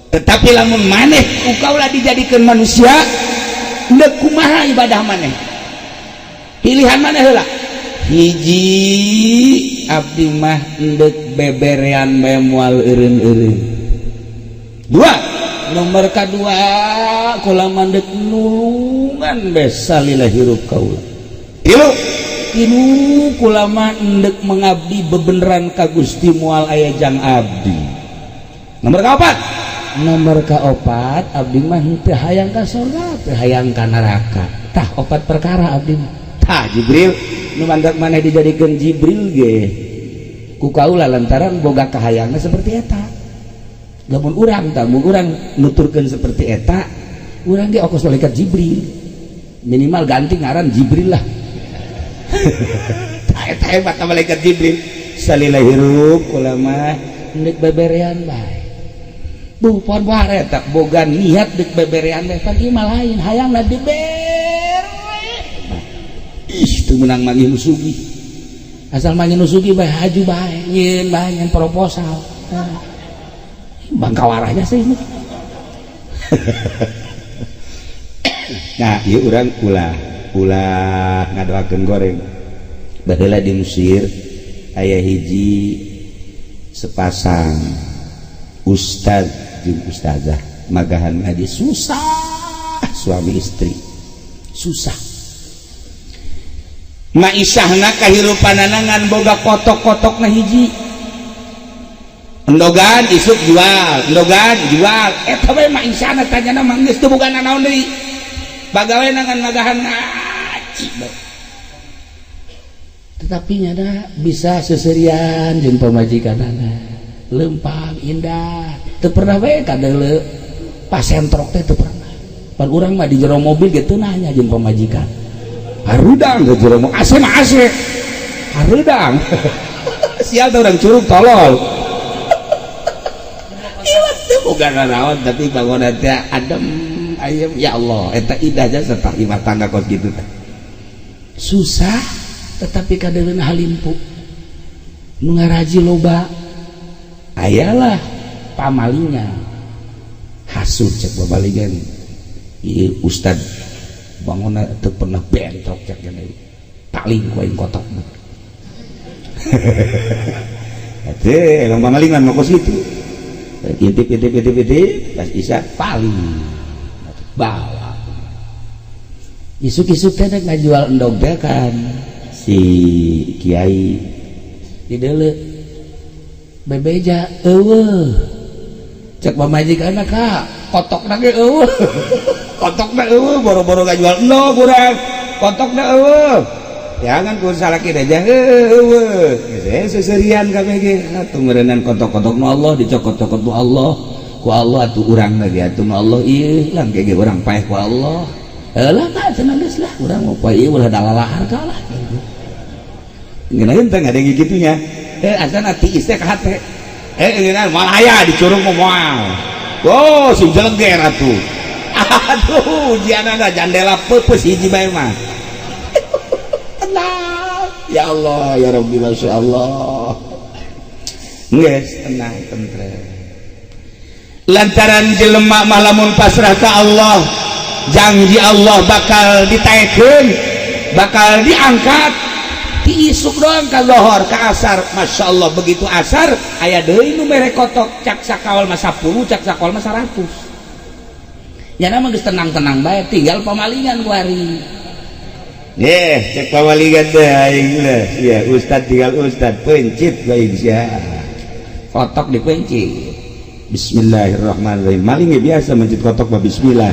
S3: "tetapi lamun maneh ku kaula dijadikeun manusia, ndek kumaha ibadah maneh? Pilihan maneh heula."
S2: "Hiji, abdi mah endek beberean bae moal eureun-eureun."
S3: Dua.
S2: Nomor kadua, kula mandek nulungan bae salila hirup kaula.
S3: Tilu.
S2: Tilu, kula mah endek mengabdi bebeneran ka Gusti, moal aya jang abdi.
S3: Nomor kaopat.
S2: Nomor kaopat, abdi mah henteu hayang ka surga, teu hayang ka neraka. Tah, opat perkara abdi mah.
S3: Tah, Jibril.
S2: Nu mandak maneh dijadikeun Jibril ge ku kaula lantaran boga kahayangna seperti eta. Lamun urang tah, mun urang nuturkeun seperti eta, urang ge okos malaikat Jibril, minimal ganti ngaran Jibril lah. Tah.
S3: Eta hebat malaikat Jibril. Salila hirup kula mah
S2: deuk beberean bae. Bu pon bare tak boga niat deuk beberean bae pan ieu mah lain hayangna dibere. Ih teu meunang manggih nu sugih. Asal manggih nu sugih bae haju bae nyieun bae nyen proposal. Bangkawarahnya sih ini.
S3: Nah, ieu urang ulah ulah ngadoakeun goreng. Baheula di Mesir aya hiji sepasang ustad jeung ustazah magahan ngaji susah suami istri
S2: susah.
S3: Maisahna kahirupanana ngan boga kotok-kotokna hiji. Endogan isuk jual, endogan jual. Eta bae maisahna tanyana mah geus teu boga nanaon deui. Bagawe ngan magahan ngaji bae.
S2: Tetapi nyana bisa seserian jeung pamajikanana. Lempang indah. Teu pernah bae kadeuleu pasentrok teh teu pernah. Pan urang mah di jero mobil ge teu nanya jeung pamajikan.
S3: Harudang ke jero mobil, AC mah AC. Harudang. Sial teh urang curug tolol. Boga nanaon tapi bangunan teh adem ayem ya Allah eta indah jasa imah tangga kos kitu teh.
S2: Susah tetapi kadeuleuna halimpu. Nu ngaraji loba ayalah pamalingan.
S3: Hasud cek babaligan. Ieu ustad bangunna teu pernah bentrok cek gene. Paling ku aing kotok. Atuh emang pamalingan mah kos kitu. Intip intip intip intip pas isya paling
S2: bawa isuk-isuk teh rek ngajual endog teh kan
S3: si kiai
S2: di deuleu bebeja eueuh cek pamajikanna ka kotokna ge eueuh
S3: kotokna eueuh boro-boro ngajual endog urang kotokna eueuh jangan ku salaki aja eueuh geus seserian kabeh ge atuh meureunnan kotok-kotok nu Allah dicokot-cokot ku Allah ku Allah atuh urang lagi atuh nu Allah ieu lang ge urang paeh ku Allah heulah ka cenah geus lah urang mah poe ieu ulah dalalahar ka lah ngeunaheun teh ngadenge kitunya asana tiis teh ka hate ngeunaheun moal aya dicurug mah moal oh sing jeleger atuh aduh ujianana jandela peupeus hiji bae mah. Ya Allah ya Rabbi Masya Allah geus tenang tentrem lantaran jelema mah lamun pasrah ka Allah janji Allah bakal ditaekeun bakal diangkat
S2: ti isuk doang ka lohor ka asar Masya Allah begitu asar aya deui nu mere kotok cak sakawal mah 10 cak sakawal mah 100 nyana mah geus tenang-tenang bae tinggal pamalingan ku ari.
S3: Cek pamalingan teh aing lah. Ya, ustad tinggal ustad pencit bae sia.
S2: Kotok dipencit.
S3: Bismillahirrahmanirrahim. Maling biasa mencit kotok mah bismillah.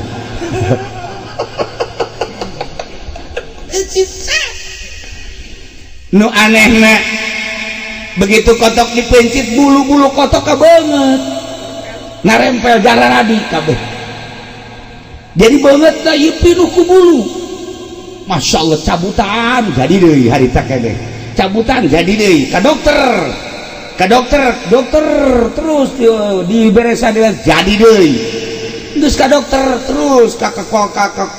S2: Nu anehna begitu kotok dipencit bulu-bulu kotok kabeungeut. Narempel jararadi kabeh. Jadi beungeut teh ieu pinuh ku bulu. Masya Allah cabutan
S3: jadi deui harita keneh
S2: cabutan jadi deui ka dokter dokter terus diberesan jadi deui terus ka dokter terus ka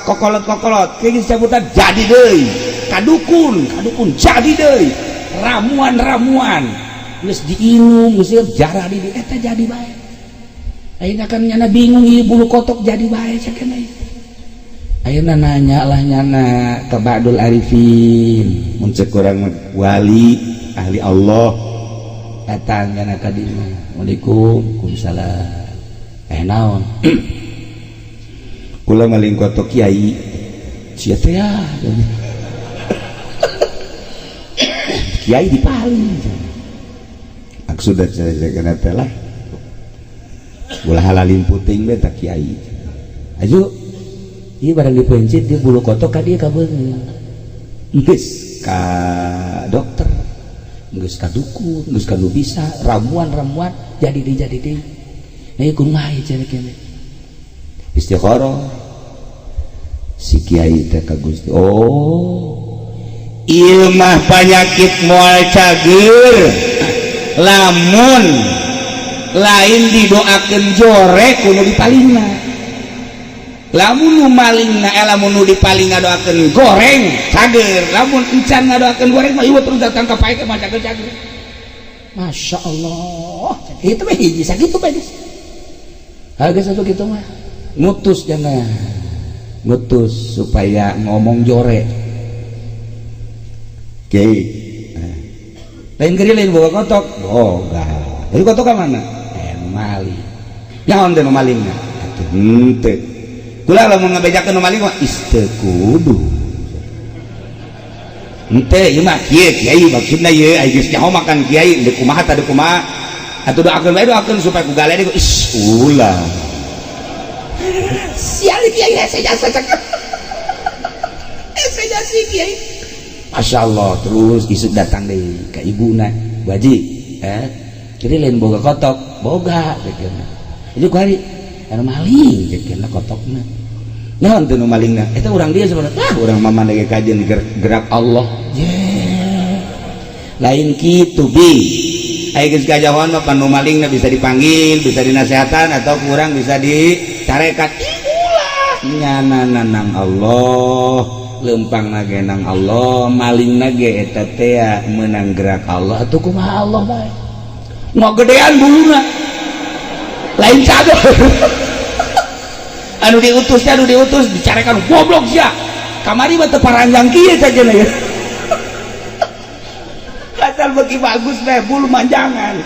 S2: kokolot geus cabutan jadi deui ka dukun jadi deui ramuan geus diinum geus jarah di eta jadi bae ayeuna kan nyana bingung ieu bulu kotok jadi bae cek keneh. Ayeuna nanya lah nyana ke Ba'dul Arifin
S3: mun cek urang wali ahli Allah
S2: datang nyana ka dieu Assalamualaikum waalaikumsalam naon
S3: kula maling kotok kiai
S2: sia teh ya kiai dipaling
S3: maksudna cenah teh lah ulah halalim puting bae ta kiai
S2: aju ieu barang dipencit dia bulu kotok ka dieu kabeungeut geus ka dokter geus ka dukun geus ka nu bisa ramuan-ramuan jadi deui nah ieu kumaha ieu cenah kene
S3: istikharah si kiai teh ka Gusti oh Ieu mah panyakit moal cager lamun lain didoakeun jore ku nu dipalingna. Lamun nu malingna lamun nu dipaling ngadoakeun goreng cager, lamun encan ngadoakeun goreng mah ieu terus datang ka paek mah cager cager.
S2: Masya Allah, itu mah hiji sakitu bae geus. Harga satu gitu mah ngutus, jangan ngutus supaya ngomong jore.
S3: Kiai lain geri lain boga kotok, boga. Jadi kotok ka mana? Nu maling. Nyaon teh nu malingna? Atuh henteu. Kula lamun ngabejakeun nu maling mah is teu kudu. Henteu ieu mah kieu kiai maksudna ieu ai geus nyaho makan kiai deuk kumaha tah deuk kumaha. Atuh doakeun bae, doakeun supaya ku galede is ulah.
S2: Sial kiai hese jasa cakep. Hese jasa kiai.
S3: Masya Allah, terus isuk datang deh ke ibuna, Bu Haji, eh jadi lain boga kotok, boga cekena. Jadi kuari anu maling cekena kotokna. Naon teu nu malingna? Eta urang dia sebenarnya. Ah, urang mah maneh kajian gerak Allah.
S2: Yeah.
S3: Lain kitu bi. Ai geus kajahoan mah pan nu malingna bisa dipanggil, bisa dinasehatan atau kurang bisa dicarekan. Ih ulah nyana nang Allah. Lempang nage nang Allah, maling nage eta teh menang gerak Allah
S2: atuh kumaha Allah bae.
S3: Ngogedean buluna. Lain cager. Anu diutus teh, anu diutus dicarekan goblok sia. Kamari mah teu paranjang kieu saja ya. Asal beuki bagus teh bulu manjangan.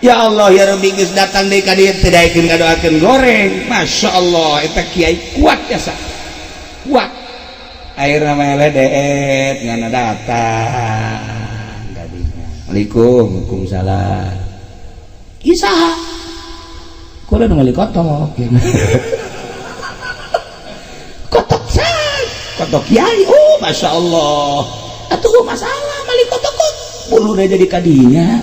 S3: Ya Allah ya Rabbi, geus datang deui ka dieu teu daekeun ngadoakeun goreng. Masya Allah, eta kiai kuat ya sa. Kuat. Akhirna mah eleh deet ngana datang kadinya. Assalamualaikum, waalaikumsalam.
S2: Ieu saha? Kula nu meuli kotok. Kotok saha?
S3: Kotok kiai. Oh, Masya Allah.
S2: Atuh masalah meuli kotok kok.
S3: Buluna jadi kadinya.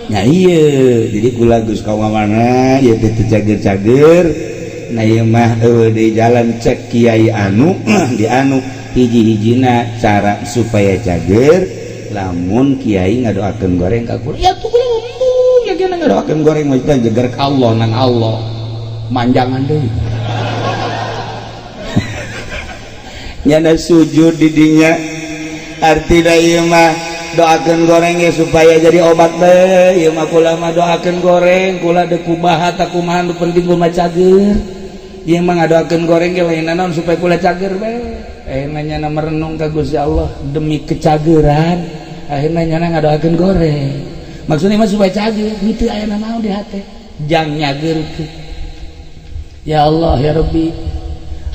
S3: Ya iya, jadi kula geus ka mana ieu teh teu cager-cager. Nah ieu mah eueuh di jalan cek kiai anu di anu hiji-hijina cara supaya cager lamun kiai ngadoakeun goreng ka kula.
S2: Ya tuh kula embung ya kena
S3: ngadoakeun goreng mah teh jeger ka Allah nang Allah.
S2: Manjangan deui.
S3: Nyana sujud di dinya artina ieu mah doakeun goreng ya supaya jadi obat bae. Ieu mah kula mah doakeun goreng kula deuk kumaha tak kumaha nu penting kula cager. Ieu mah ngadoakeun goreng ge lain naon supaya kula cager bae. Akhirna nyana merenung ka Gusti Allah demi kecageran, akhirna nyana ngadoakeun goreng. Maksudnya mah supaya cager, henteu aya naon di hate jang nyageurkeun.
S2: Ya Allah ya Rabbi,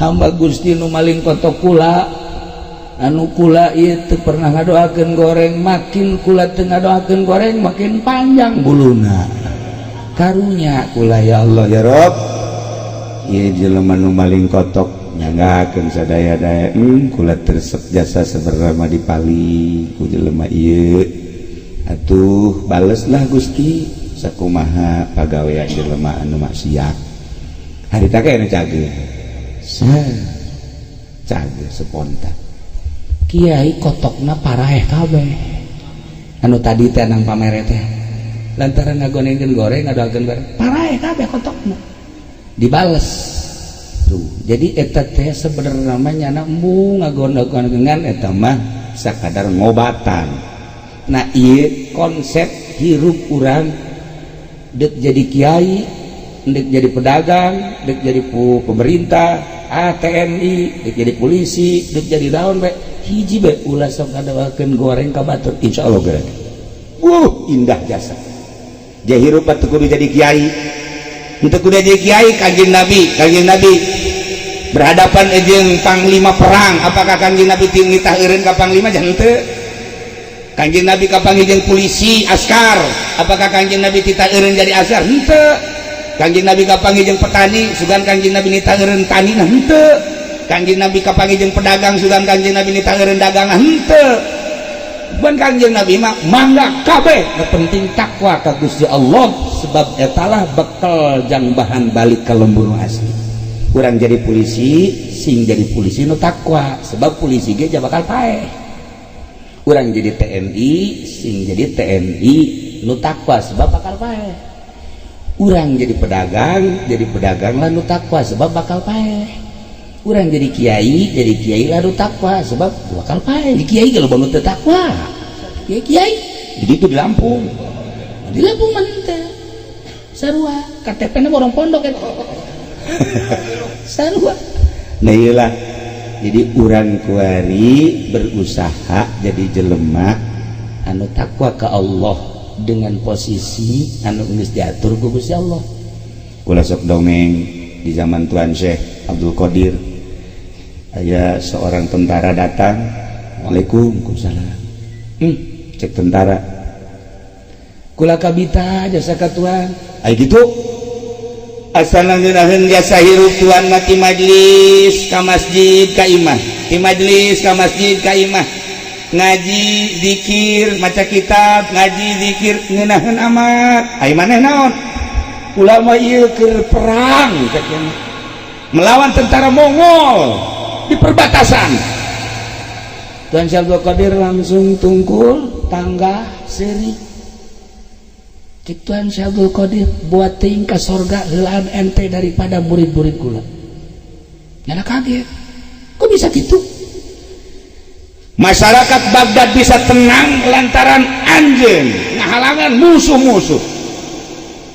S2: hamba Gusti nu maling kotok kula anu kula ieu teu pernah ngadoakeun goreng, makin kula teu ngadoakeun goreng makin panjang
S3: buluna. Karunya kula ya Allah ya Rabb. Ieu jelema nu maling kotok nyanggakeun sadaya-daya, kula tersep jasa sebenarnya mah dipali ku jelema ieu. Atuh baleslah Gusti sakumaha pagawean jelema anu maksiat. Harita kayak cager. Cager spontan.
S2: Kiai kotokna paraeh kabeh. Anu tadi teh nang pamere teh. Lantaran ngagonengkeun goreng ngadoakeun goreng, paraeh kabeh kotokna. Dibales.
S3: Tuh, jadi eta teh sebenarnya nyana embung ngagonengkeun eta mah sakadar ngobatan. Nah, ieu konsep hirup urang deuk jadi kiai, dek jadi pedagang, dek jadi pemerintah, TNI, dek jadi polisi, dek jadi daun bae. Hiji bae ulah sok ngadoakeun goreng ka batur, insyaallah gerak. Indah jasa. Dia hirup teu kudu jadi kiai. Teu kudu jadi kiai. Kanjeng Nabi, Kanjeng Nabi berhadapan jeung panglima perang, apakah Kanjeng Nabi nitah eureun ka panglima? Jangan teu. Kanjeng Nabi kapanggih jeung polisi askar, apakah Kanjeng Nabi titah eureun jadi askar? Henteu. Kanjeng Nabi kapanggih jeung petani, sugan Kanjeng Nabi nitah eureun tani? Nah, henteu. Kanjeng Nabi kapanggih jeung pedagang, sugan Kanjeng Nabi nitah eureun dagang? Henteu. Bukan, Kanjeng Nabi mah mangga kabeh, nu penting takwa ka Gusti Allah, sebab etalah bekal jang bahan balik ka lembur asli.
S2: Urang jadi polisi, sing jadi polisi nu takwa, sebab polisi ge bakal paeh. Urang jadi TNI, sing jadi TNI nu takwa, sebab bakal paeh. Urang jadi pedagang, jadi pedagang lah nu takwa, sebab bakal paeh. Urang jadi kiai lah nu takwa, sebab bakal paeh. Di kiai kalau bangun teu takwa, kiai kiai
S3: Jadi itu di Lampung.
S2: Di Lampung mah teu sarua, KTP na orang pondok kan sarua.
S3: Nah, iyalah, jadi urang kuari berusaha jadi jelema
S2: anu takwa ke Allah dengan posisi anu geus diatur ku Gusti Allah.
S3: Kula sok dongeng di zaman Tuan Syekh Abdul Qadir, aya seorang tentara datang. Waalaikumsalam. Cek tentara,
S2: "Kula kabita jasa ka tuan."
S3: Ay gitu, asal ngeunaheun jasa hirup tuan mah, ti majlis ka masjid ka imah, ti majlis ka masjid ka imah, ngaji, zikir, maca kitab, ngaji, zikir, ngeunaheun amat. Ai maneh naon?
S2: "Kula mah ieu keur perang," cek nya,
S3: "melawan tentara Mongol di perbatasan."
S2: Tuan Syekh Abdul Qadir langsung tungkul tangga seuri. Cek Tuan Syekh Abdul Qadir, "Buat teuing ka sorga heulaan ente daripada murid-murid kula." Nyana kaget, kok bisa gitu?
S3: Masyarakat Baghdad bisa tenang lantaran anjeun ngahalangan musuh-musuh.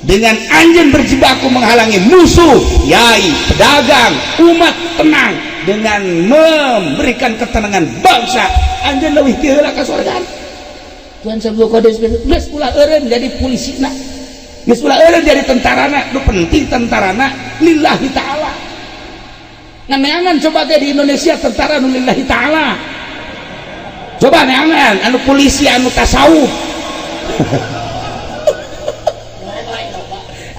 S3: Dengan anjeun berjibaku menghalangi musuh, yai, pedagang, umat tenang. Dengan memberikan ketenangan bangsa, anjeun leuwih ti heula ka sorga.
S2: Tuan Syekh Abdul Qadir, "Geus, ulah eureun jadi polisina,
S3: Geus, ulah eureun jadi tentarana, nu penting tentarana lillahi ta'ala."
S2: Neangan coba ge di Indonesia tentara nu lillahi ta'ala.
S3: Coba neangan anu polisi anu tasawuf.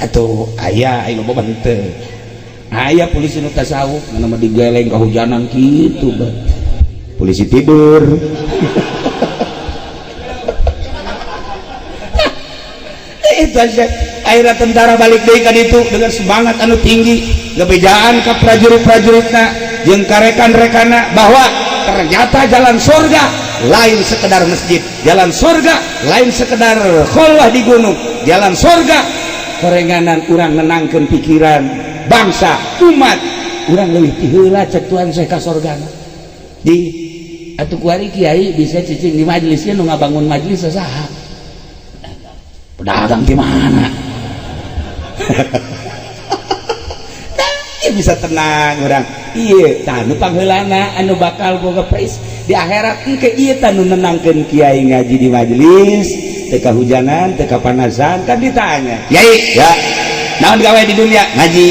S3: Atuh aya, aya, loba henteu.
S2: Aya polisi nu tasawuf, mana mah digeleng kehujanan kitu, bah.
S3: Polisi tidur. Itu aja. Akhirnya tentara balik deui ka ditu dengan semangat anu tinggi, ngebejaan ka prajurit-prajuritna jeung ka rekan-rekanna bahwa ternyata jalan surga lain sekedar masjid, jalan surga lain sekedar kholwah di gunung, jalan surga
S2: korenganan urang nenangkeun pikiran bangsa umat urang leuwih ti heula, cek Tuan Syekh, ka sorgana.
S3: Di
S2: Atuh kuari kiai bisa cicing di majelisnya, nu ngabangun majelis saha? Pedagang di mana?
S3: Nah, bisa tenang urang.
S2: Iya, tah nu pangheulana anu bakal boga prais di akhirat engke ieu, tah nu nenangkeun kiai ngaji di majelis teu kahujanan, teu kapanasan. Kan ditanya,
S3: "Yai, ya, naon gawe di dunia?" "Ngaji."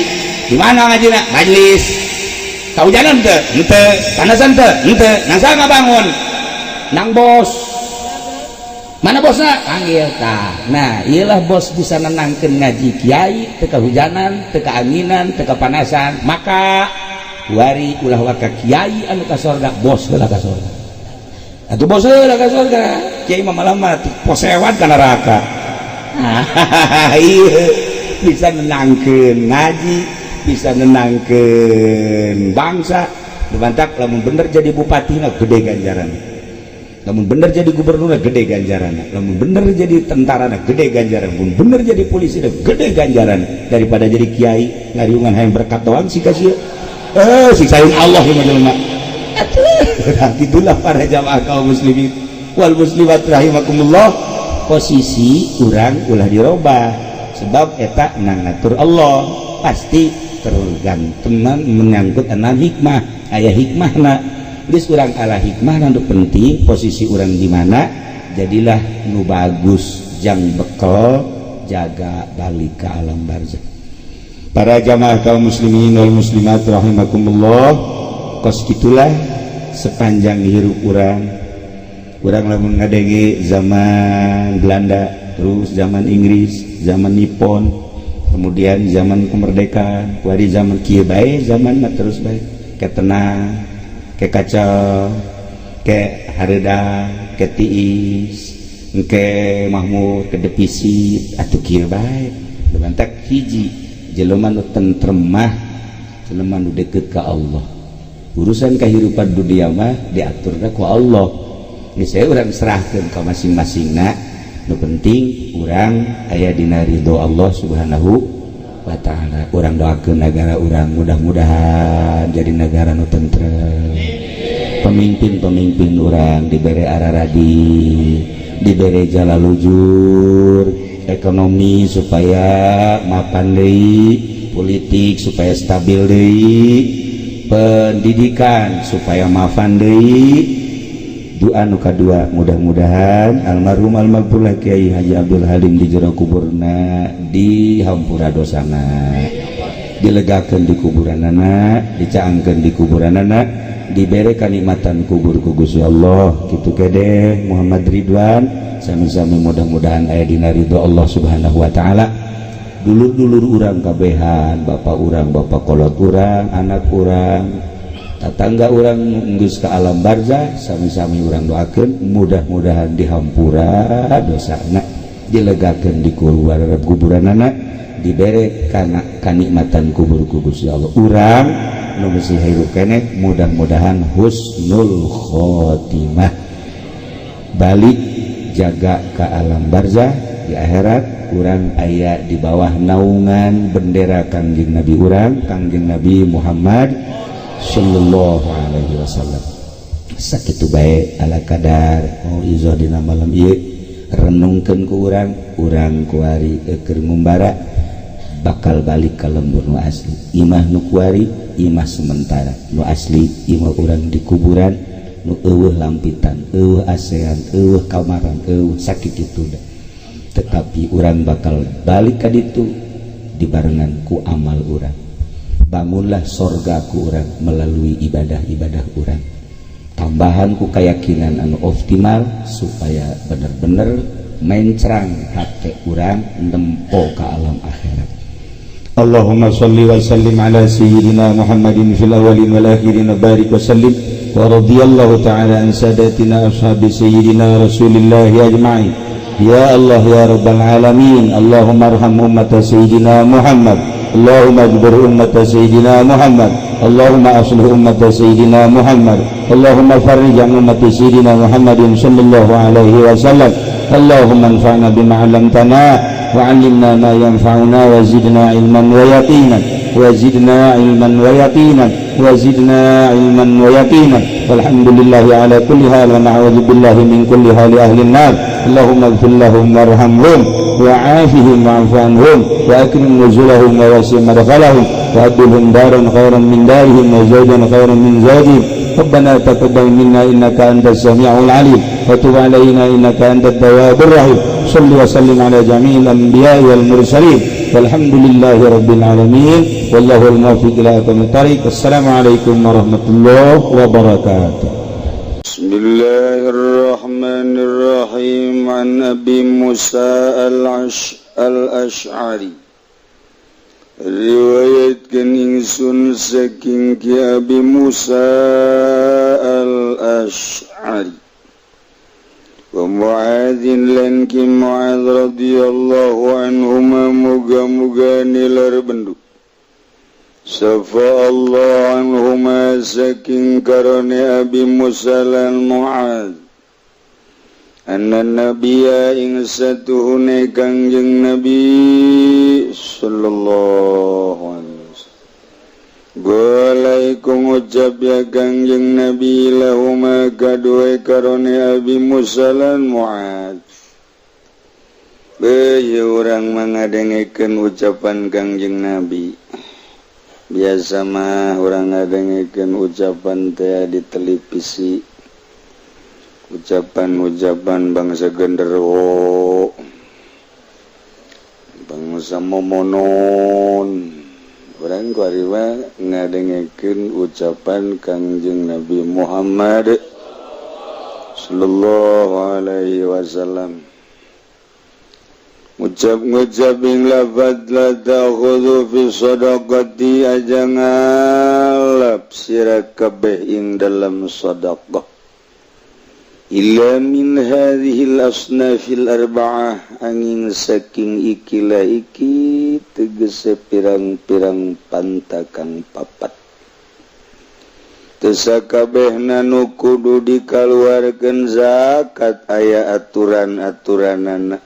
S3: "Di mana ngajina?" "Majelis." "Kahujanan teu?" "Henteu." "Panasan teu?" "Henteu." "Nang ngabangun?"
S2: "Nang bos." "Mana bosna? Panggil." Tah, nah iyalah, bos bisa nenangkeun ngaji kiai teu kahujanan, teu kaanginan, teu kapanasan. Maka wari ulah waka kiai anu ka sorga, bos heula ka sorga.
S3: Atuh bos heula ka sorga, kiai mah malah mah posewat ka neraka. Iya, bisa nenangkeun ngaji, bisa nenangkeun bangsa. Lumantak lamun bener jadi bupati na gede ganjaran, lamun bener jadi gubernur na gede ganjaran, lamun bener jadi tentara na gede ganjaran, lamun bener jadi polisi na gede ganjaran, daripada jadi kiai ngariungan hayang berkat doang sih kasih siksain Allah yang jelema. Nah, itulah para jamaah kaum muslimin wal muslimat rahimakumullah, posisi urang ulah dirobah, sebab eta nang ngatur Allah. Pasti tergantung menyangkut enam hikmah, aya hikmahna. Geus, urang ala hikmah. Nu penting posisi urang di mana, jadilah nu bagus jang bekal jaga balik ke alam barzah. Para jamaah kaum muslimin wal muslimat rahimakumullah, kos itulah sepanjang hirup urang. Urang lamun ngadenge zaman Belanda, terus zaman Inggris, zaman Nippon, kemudian zaman kemerdekaan, kuari zaman kieu bae, zaman mah terus bae ke tenang, ke kacau, ke hareudang, ke tiis, ke mahmur, ke defisit. Atuh kieu bae. Lumantak hiji jelema nu tentrem mah
S2: Jelema nu deket ka Allah, urusan kehidupan dunia mah diaturna ku Allah. Geus saya urang serahkeun ka masing-masingna. Nu penting urang aya dina ridho Allah Subhanahu wa Ta'ala. Urang doakeun negara urang, mudah-mudahan jadi negara nu tentrem, pemimpin-pemimpin urang dibere araradi, dibere jala lujur, ekonomi supaya mapan deui, politik supaya stabil deui, pendidikan supaya mapan deui. Doa nu kadua, mudah-mudahan almarhum almaghfurlah Kiai Haji Abdul Halim di jero kuburna dihampura dosana, dilegakeun di kuburanana, dicaangkeun di kuburanana, dibere kanikmatan kubur ku Gusti Allah. Kitu kede Muhammad Ridwan, sami-sami mudah-mudahan aya dina ridho Allah Subhanahu wa Ta'ala. Dulur-dulur urang kabehan, bapak urang, bapak kolot urang, anak urang, tatangga urang geus ka alam barzah, sami-sami urang doakeun mudah-mudahan dihampura dosana, dilegakeun di kuburanana, dibere kana kanikmatan kubur ku Gusti Allah. Urang nu masih hirup keneh, mudah-mudahan husnul khotimah, balik jaga ke alam barzah, di akhirat urang aya di bawah naungan bendera Kangjeng Nabi urang, Kangjeng Nabi Muhammad sallallahu alaihi wasallam. Sakitu bae ala kadar mauizah dina malam ieu. Renungkeun ku urang. Urang kuari keur ngumbara, bakal balik ka lembur nu asli. Imah nu kuari imah sementara, nu asli imah urang di kuburan, nu euweuh lampitan, euweuh asean, euweuh kamaran, euweuh sakitu dah. Tetapi urang bakal balik ka ditu dibarengan ku amal urang. Bangunlah sorga ku urang melalui ibadah-ibadah urang, tambahan ku keyakinan anu optimal supaya bener-bener mencrang hati urang nempo ke alam akhirat.
S1: اللهم صل وسلم على سيدنا محمد في الأولين والآخرين وبارك وسلم، ورضي الله تعالى عن ساداتنا أصحاب سيدنا رسول الله أجمعين. يا الله، يا رب العالمين، اللهم ارحم أمة سيدنا محمد، اللهم اجبر أمة سيدنا محمد، اللهم أصلح أمة سيدنا محمد، اللهم فرج عن أمة سيدنا محمد صلى الله عليه وسلم. اللهم انفعنا بما علمتنا وعلمنا ما ينفعنا وزدنا علما ويقينا، وزدنا علما ويقينا، وزدنا علما ويقينا. والحمد لله على كل حال، ونعوذ بالله من كل حال أهل النار. اللهم اغفر لهم وارحمهم وعافهم واعف عنهم وأكرم نزلهم ووسع مدخلهم وأبدلهم دارا خيرا من دارهم وزوجا خيرا من زوجهم. ربنا تقبل منا إنك أنت السميع العليم، وتب علينا إنك أنت التواب الرحيم. صل وسلم على جميع الأنبياء والمرسلين، والحمد لله رب العالمين، والله الموفق إلى أقوم الطريق. السلام عليكم ورحمة الله وبركاته.
S4: بسم الله الرحمن الرحيم. عن أبي موسى الأشعري riwayatkeun ingsun saking Ki Abi Musa Al-Ash'ari wa Mu'adzin lan Ki Mu'adz radhiyallahu anhuma, muga-muga nilar bendu sapa Allah anhuma saking karone Abi Musa lan Mu'adz, anna nabiyya ing satuhune Kangjeng Nabi sallallahu alaihi wasallam Golaiku ngucap ya Kangjeng Nabi lahuma kadue karone Abi Musa lan Mu'adz. Beuh, urang mangadengekeun ucapan Kangjeng Nabi. Biasa mah urang ngadengekeun ucapan teh di televisi, ucapan-ucapan bangsa genderuwo, bangsa momonon. Urang kuari mah ngadengekeun ucapan Kangjeng Nabi Muhammad sallallahu alaihi wasallam. Ngucap ngucap ing lafad la ta'khudhu fi shadaqati, aja ngalap sira kabeh ing dalam sadaqah, illa min hadhil asnafil arba'ah, angin saking ikilah iki Tegese pirang-pirang pantakang papat. Teu sakabehna nu kudu dikaluarkeun zakat, aya aturan-aturanana.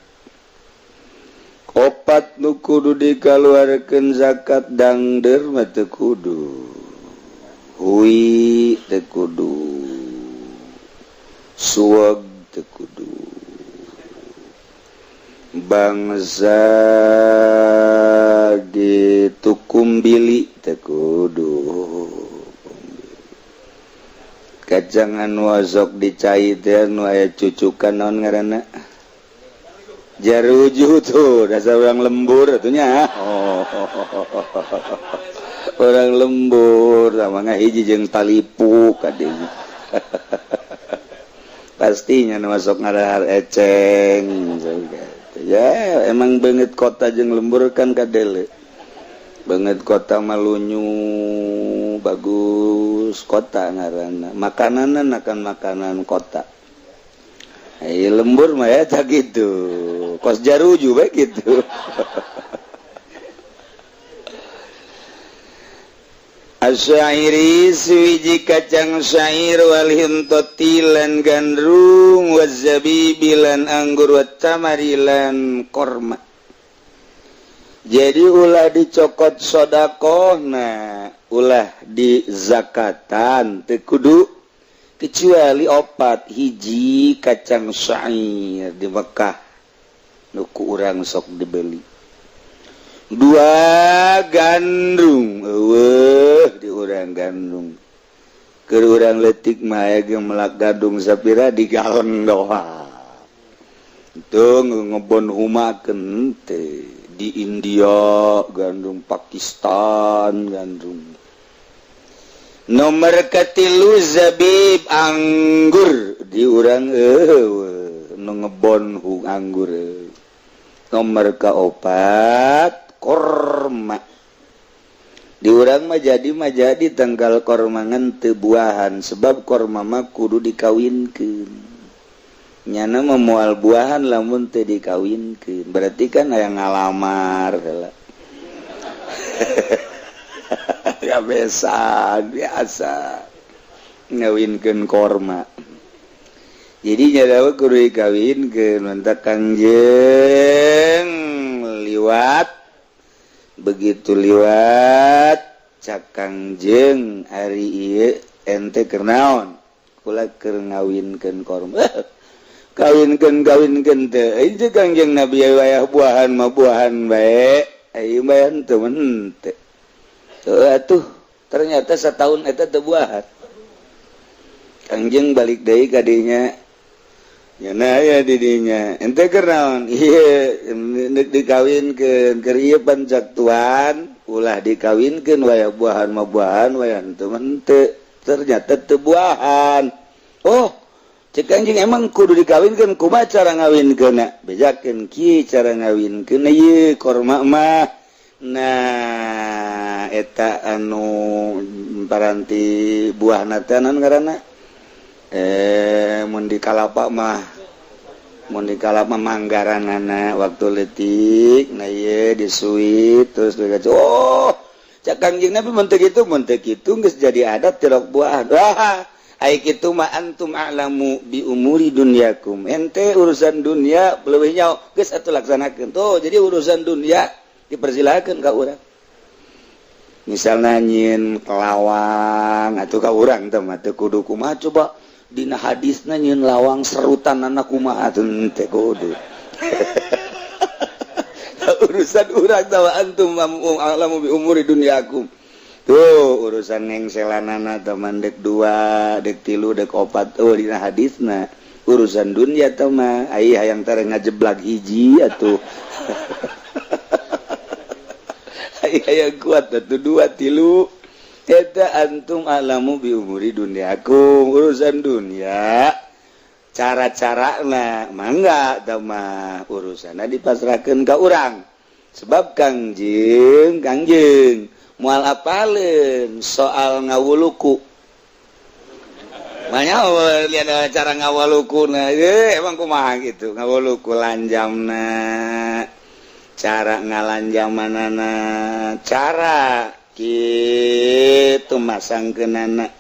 S4: Opat nu kudu dikaluarkeun zakat: dangder mah teu kudu, hui teu kudu, suweg teu kudu, bangsa gitu kumbili teu kudu, kacangan wazok dicai teh nu aya cucukan, naon ngaranna, jaruju tuh, dasar orang lembur atunya. Oh, orang lembur sama ngahiji jeung talipu kadinya pastinya nu masuk ngarahar eceng ya. Emang banget kota jeung lembur kan kadele banget. Kota malunyu bagus, kota ngaranna, makanan akan makanan kota. Eh, lembur mah ya tak gitu, kos jaruju baik gitu. Asyairi suwiji kacang syair, wal hintoti lan gandrung, wazabibi lan anggur, wattamari lan korma. Jadi ulah dicokot sodakoh, nah ulah di zakatan teu kudu kecuali opat. Hiji, kacang syair di Mekah nu ku urang sok dibeli. Dua, gandrung. Eueuh di urang gandrung. Keur urang leutik mah aya ge melak gandrung sapira di galon doang itu ngebon humakeun teh. Di India gandrung, Pakistan gandrung. Nomor katilu, zabib anggur. Di urang eueuh nu ngebon hu anggur. Nomor kaopat, korma. Di urang mah jadi tanggal korma ngan teu buahan, sebab korma mah kudu dikawinkeun. Nyana mah moal buahan lamun teu dikawinkeun, berarti kan aya ngalamar heula ya, besan biasa ngawinkeun korma. Jadi nyadawa kudu dikawinkeun. Mantak Kangjeng liwat, begitu liwat cak Kangjeng, "Ari ieu ente keur naon?" "Kula keur ngawinkeun korma." "Kawinkeun, kawinkeun teh ieu Kangjeng Nabi, wayah buahan mah buahan bae, ayeuna mah henteu henteu." Atuh ternyata setahun eta teu buahan. Kangjeng balik deui ka dinya. Nyana aya di dinya, "Ente keur naon?" "Ieu deuk dikawinkeun." "Keur ieu pan cak tuan ulah dikawinkeun, wayah buahan mah buahan, wayah henteu mah henteu." Ternyata teu buahan. "Oh," cek Kangjeng, "emang kudu dikawinkeun. Kumaha cara ngawinkeunna? Bejakeun kieu cara ngawinkeun ieu korma mah." Nah, eta anu paranti buahna teh naon ngaranna, mun di kalapa mah, mun di kalapa manggaranana waktu leutik. Nah, ieu disuit terus digacu. "Oh," cak Kangjeng Nabi, "mun teu kitu, mun teu kitu geus jadi adat tilok buah." "Wah, ai kitu mah antum a'lamu bi umuri dunyakum, ente urusan dunia leuwih nyaho, geus atuh laksanakeun." Tuh, jadi urusan dunia dipersilakeun ka urang. Misalnya nyieun lawang atuh ka urang teh mah teu kudu kumaha, coba dina hadisna nyieun lawang serutan anak kumaha teu kudu. Urusan urang tawa antum a'lamu bi umuri dunyakum. Tuh, urusan ngengselanana teman dek dua, dek tilu, dek opat, oh dina hadisna. Urusan dunia teh mah ai hayang tare ngajeblag hiji atuh, ai hayang kuat atuh dua tilu. Eta antum a'lamu bi umuri dunyakum, urusan dunia cara-cara na mangga mah urusanna dipasrahkeun ka urang, sebab Kangjeng, Kangjeng moal apaleun soal ngawuluku. Banyak lihat cara ngawuluku. Nah, emang kumaha gitu ngawuluku, lanjamna Cara ngalanjamanana, cara gitu masangkeunana.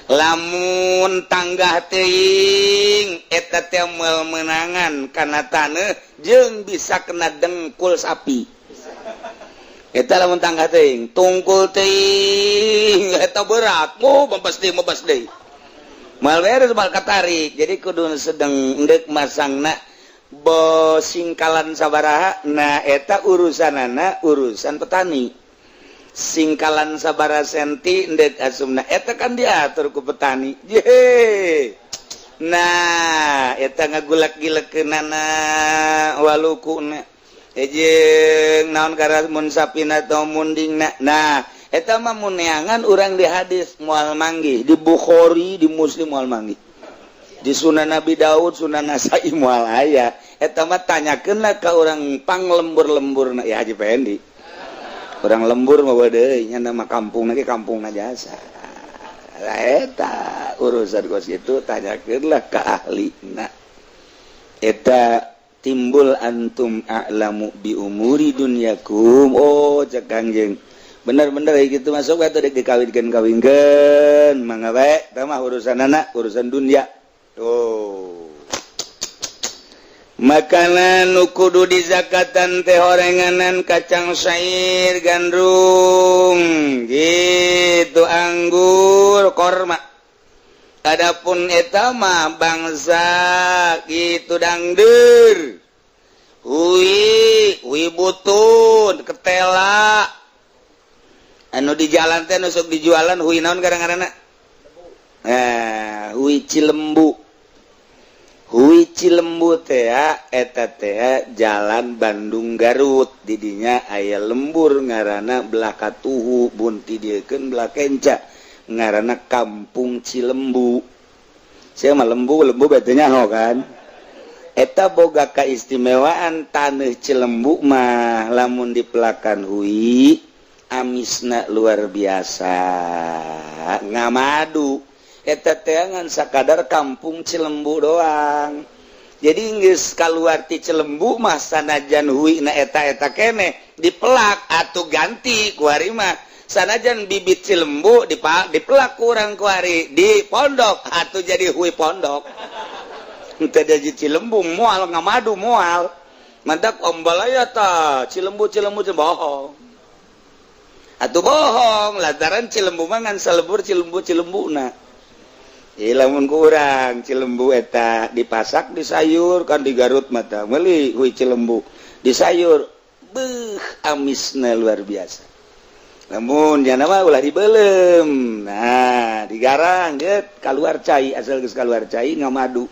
S4: Lamun tanggah teuing eta teh moal meunangan kana taneuh jeung bisa kena dengkul sapi. Eta lamun tanggah teuing, tungkul teuing eta berat. Oh, mebas deui, mebas deui. Moal beres, moal katarik. Jadi kudu sedang endek masangna bo singkalan sabaraha. Nah, eta urusanana urusan petani. Singkalan sabaraha senti endek asumna eta kan diatur ku petani. Ye. Nah, eta ngagulak-gilekeunana walukuna. Jeung naon karas mun sapina atau mundingna. Nah, eta mah mun neangan urang di hadis moal manggih, di Bukhari, di Muslim moal manggih. Di Sunan Nabi Daud, Sunan Nasai moal aya. Eta mah tanyakeunlah ka urang pang lembur-lemburna ya Haji Pendi. Urang lembur mah deui nya nama kampung ge kampungna jasa. Lah, eta urusan kos kitu tanyakeunlah ka ahlina. Eta timbul antum a'lamu bi umuri dunyakum. Oh, cek Kangjeng. Bener-bener gitu masuk atuh dek dikawinkeun kawinkeun mangga bae, eta mah urusan anak, urusan dunia. Tuh. Makanan nu kudu dizakatan teh horenganan kacang syair, gandum gitu, anggur, korma. Adapun eta mah bangsa gitu dangder, hui hui butun, ketela anu di jalan teh nusuk dijualan hui naon kadang-kadang. Nah, hui Cilembu, hui Cilembu teh eta teh jalan Bandung Garut, didinya aya lembur ngaranna belah katuhu bunti diekeun belah kenca ngaranna Kampung Cilembu. Saya mah lembu lembu betulnya ho kan. Eta boga keistimewaan tanah Cilembu mah lamun dipelakan hui amisna luar biasa, ngamadu. Eta teangan sakadar Kampung Cilembu doang. Jadi geus kaluar ti Cilembu mah sanajan hui na eta-eta keneh dipelak atau ganti kuari mah. Sanajan bibit Cilembu dipelak kurang kuari di pondok atau jadi hui pondok. Henteu jadi Cilembu moal ngamadu moal. Mantak ombalaya ta Cilembu Cilembu bohong. Atuh bohong lantaran Cilembu mah ngan salebur Cilembu Cilembuna. Lamun kurang Cilembu eta dipasak di sayur kan di Garut mata meuli hui Cilembu di sayur beuh amisna luar biasa. Namun jana mah ulah dibelem. Nah, digarang get keluar cai, asal geus keluar cai ngamadu.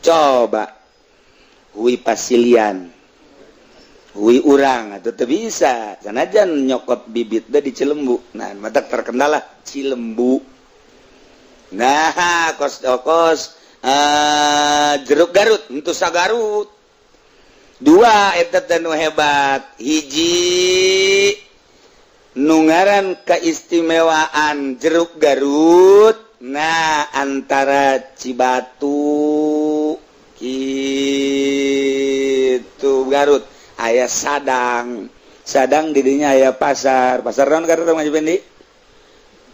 S4: Coba hui pasilian hui urang atau teu bisa sanajan nyokot bibit di Cilembu. Nah, mata terkenal lah Cilembu. Nah, kos kos jeruk Garut untuk Garut dua eta teh nu hebat. Hiji nu ngaran keistimewaan jeruk Garut. Nah, antara Cibatu gitu Garut aya Sadang. Sadang didinya aya pasar. Pasar naon Garut Mang Pendi?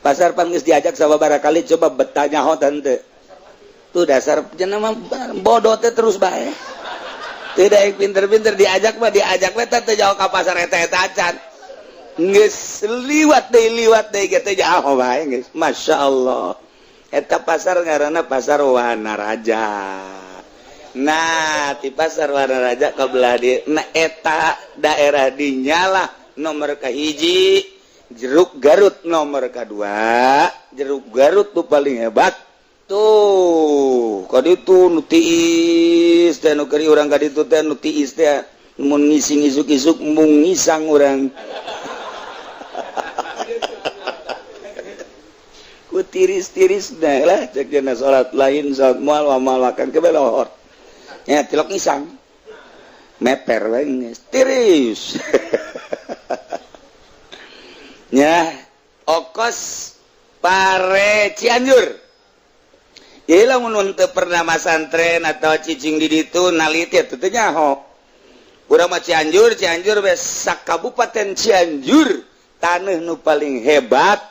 S4: Pasar pan geus diajak sababaraha kali, coba betanya ho tante. Tuh dasar jenama bodoh teh terus bae. Tidak pinter-pinter diajak mah diajak we teh jauh ka pasar eta-eta acan. Geus liwat deui ge teh jauh bae geus. Masya Allah. Eta pasar ngaranna Pasar Wanaraja. Nah, di Pasar Wanaraja ka belah dieu. Nah, eta daerah dinyalah nomor kahiji jeruk Garut, nomor kedua jeruk Garut tuh paling hebat tuh. Kaditu nu tiis teh nu keur urang kaditu teh nu tiis teh mun ngising isuk-isuk mung ngisang urang ku tiris-tiris dah lah cek dina salat lain salat moal wa moal makan kebelohor nya tilok ngisang meper we geus tiris nya. Okos pare Cianjur. Jadi lamun teu pernah masantren atau cicing di ditu naliti teu nyaho. Urang mah Cianjur, Cianjur we Kabupaten Cianjur tanah nu paling hebat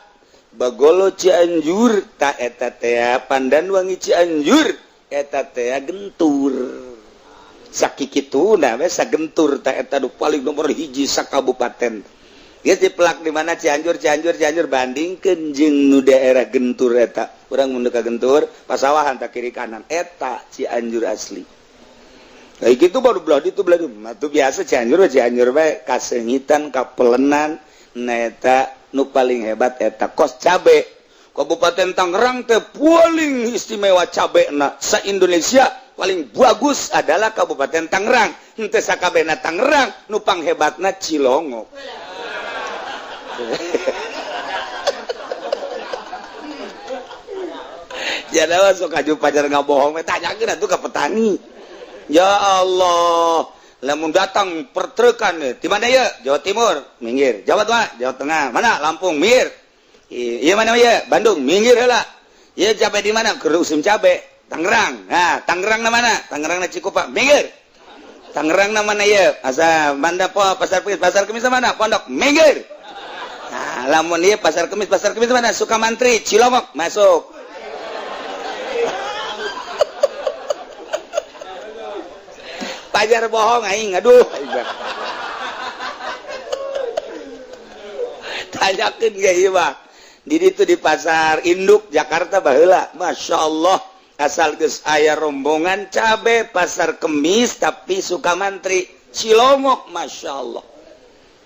S4: Bagolo Cianjur ta eta teh Pandanwangi Cianjur eta teh Gentur. Sakikituna we sagentur ta eta nu paling nomor hiji sakabupaten. Geus dipelak di mana Cianjur, Cianjur, Cianjur bandingkeun jeung nu daerah Gentur eta. Urang mun ka Gentur pasawahan tak kiri kanan eta Cianjur asli. Kayak gitu baru belah itu belah itu biasa Cianjur Cianjur bae kasengitan kapelenan. Nah eta nu paling hebat eta kos cabe. Kabupaten Tangerang teh paling istimewa cabe na sa Indonesia paling bagus adalah Kabupaten Tangerang. Henteu sakabehna Tangerang nu panghebatna Cilongok. Jadi sok aju pajar ngabohong tanyakeun atuh ka petani. Ya Allah, lamun datang pertrukan di mana ya? Jawa Timur, minggir. Jawa Tengah, Jawa Tengah. Mana? Lampung, minggir. Iya mana ya? Bandung, minggir heula. Iya cabe di mana? Keur musim cabe. Tangerang. Nah, Tangerang na mana? Tangerang na Cikupa, minggir. Tangerang na mana ya? Asa Banda po, Pasar Kemis, Pasar Kemis mana? Pondok, minggir. Nah, lamun ieu Pasar Kemis, Pasar Kemis mana? Sukamantri, Cilongok, masuk. Pajar bohong aing, aduh. Tanyakeun ge ieu mah. Di ditu di pasar induk Jakarta baheula, Masya Allah, asal geus aya rombongan cabe Pasar Kemis tapi Sukamantri, Cilongok, Masya Allah.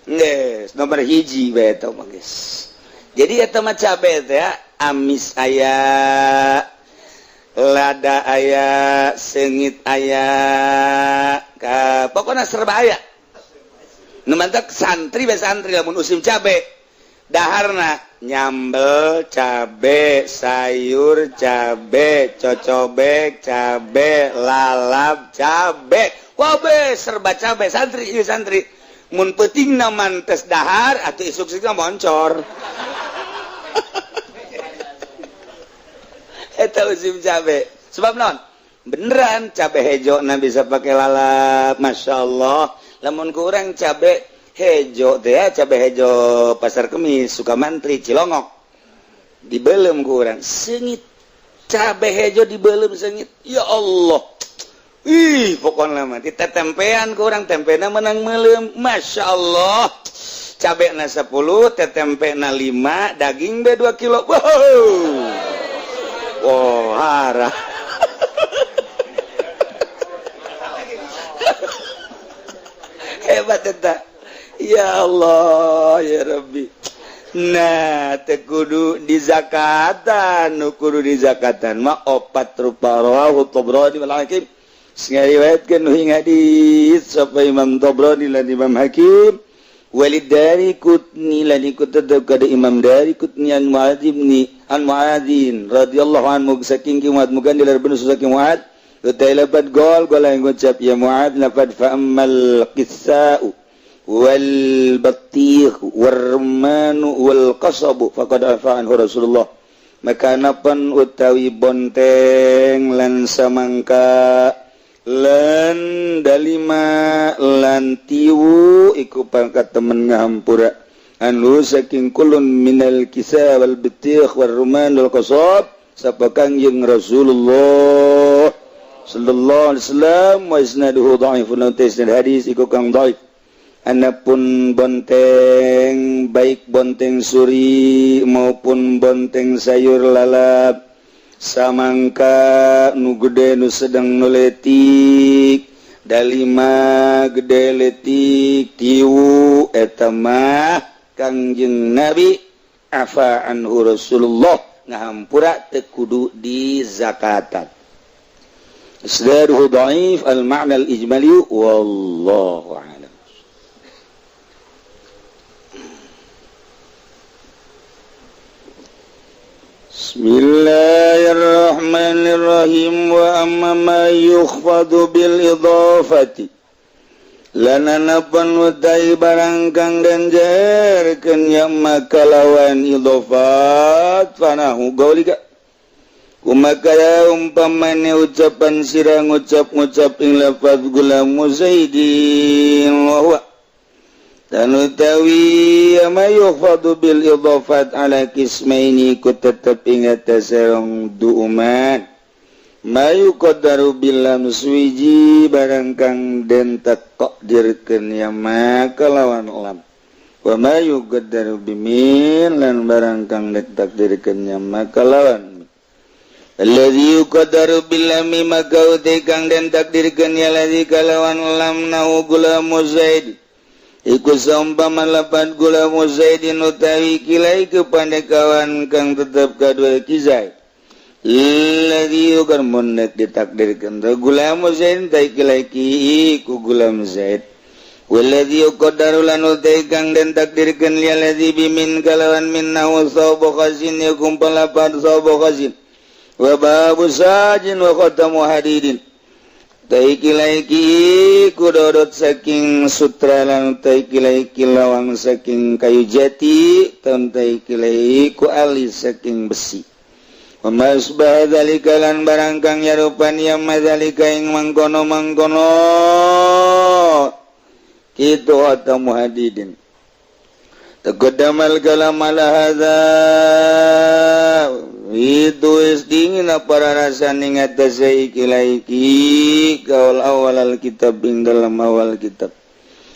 S4: Geus nomor hiji bae eta mah geus. Jadi eta mah cabe teh amis aya, lada aya, seungit aya, ka pokona serba aya. Nu mantak santri bae santri lamun musim cabe daharna nyambel cabe, sayur cabe, cocobek cabe, lalap cabe, wabe serba cabe santri ieu santri. Mun peutingna mantes dahar atuh isuk-isukna moncor. Eta musim cabe. Sebab non beneran cabe hejo na bisa pakai lalap, Masya Allah. Lamun kurang cabe hejo teh cabe hejo Pasar Kemis, Sukamantri, Cilongok dibelem kurang sengit cabe hejo dibelem sengit, ya Allah. Ih pokoknya mah ditempean kurang tempena menang melem, Masya Allah. Cabe na 10, tetempe na 5, daging be 2 kilo. Wow. Oh, harah. Hebat eta. Ya Allah, ya Rabbi. Nah, teu kudu dizakatan, nu kudu dizakatan mah opat rupa rawahu Tabrani wal Hakim. Ngariwayatkeun nu hadis sapa Imam Tabrani lan Imam Hakim. Walid dari Qutni lan ikut tetep kada Imam dari Qutni an Muadz ibni an Muadzin radhiyallahu anhu saking ki Muadz mugan dilar ben saking Muadz utai lebat gol gol yang ngucap ya Muadz lafad fa ammal qissa'u wal battikh war rumman wal qasab faqad afa anhu Rasulullah. Maka napan utawi bonteng lan samangka lan dalima lan tiwu iku pangkat temen ngahampura anu saking kulun minal kisa wal bitikh war ruman wal qasab sapa kangjeng Rasulullah sallallahu alaihi wasallam wa isnaduhu dhaifun isnad hadis iku kang dhaif. Anapun bonteng baik bonteng suri maupun bonteng sayur lalap samangka nu gede nu sedang nu letik dalima gede letik tiwu eta mah Kangjeng Nabi afa anhu Rasulullah ngahampura teu kudu dizakatan. Isnaduhu dhaif al ma'na al ijmali wallahu a'lam. Bismillahirrahmanirrahim. Wa amma ma yukhfadu bil idafati lana napan utai barang kang danjarkeun ya makalawan idafat fanahu gaulika Kumakaya umpamane ucapan sira ngucap-ngucap ing lafaz gulamu Zaidin wa huwa dan utawi ma yukhfadu bil idafat ala kismaini ku tetep ing atase rong duuman ma yuqaddaru bil lam suwiji barang kang den takdirkeun ya ma kalawan lam wa ma yuqaddaru bimin lan barang kang den takdirkeun ya ma kalawan. Alladzi yuqaddaru bil lami maka uti kang den takdirkeun ya ladzi kalawan lam nau gulamu Zaid iku saumpama lapan gulamu Zaidin utawi kilai kepada kawan kang tetep kadua ki Zaid. Alladzi yuqadar mun ditakdirkeun gulamu Zaid ta kilai ki ku gulam Zaid. Walladzi yuqaddaru lan utai kang den takdirkeun ya ladzi bimin kalawan min nau sawbu khazin yakum palapan sawbu khazin wa babu sajin wa khatamu hadidin taiki laiki ku dodot saking sutra lan taiki laiki lawang saking kayu jati tan taiki laiki ku alis saking besi wa masbah dzalika lan barang kang yarupan ya madzalika ing mangkono-mangkono kitu khatamu hadidin. Taqaddamal kalam ala hadza itu wis dingin para rasa ning atase iki laiki kaul awal alkitab ing dalam awal kitab.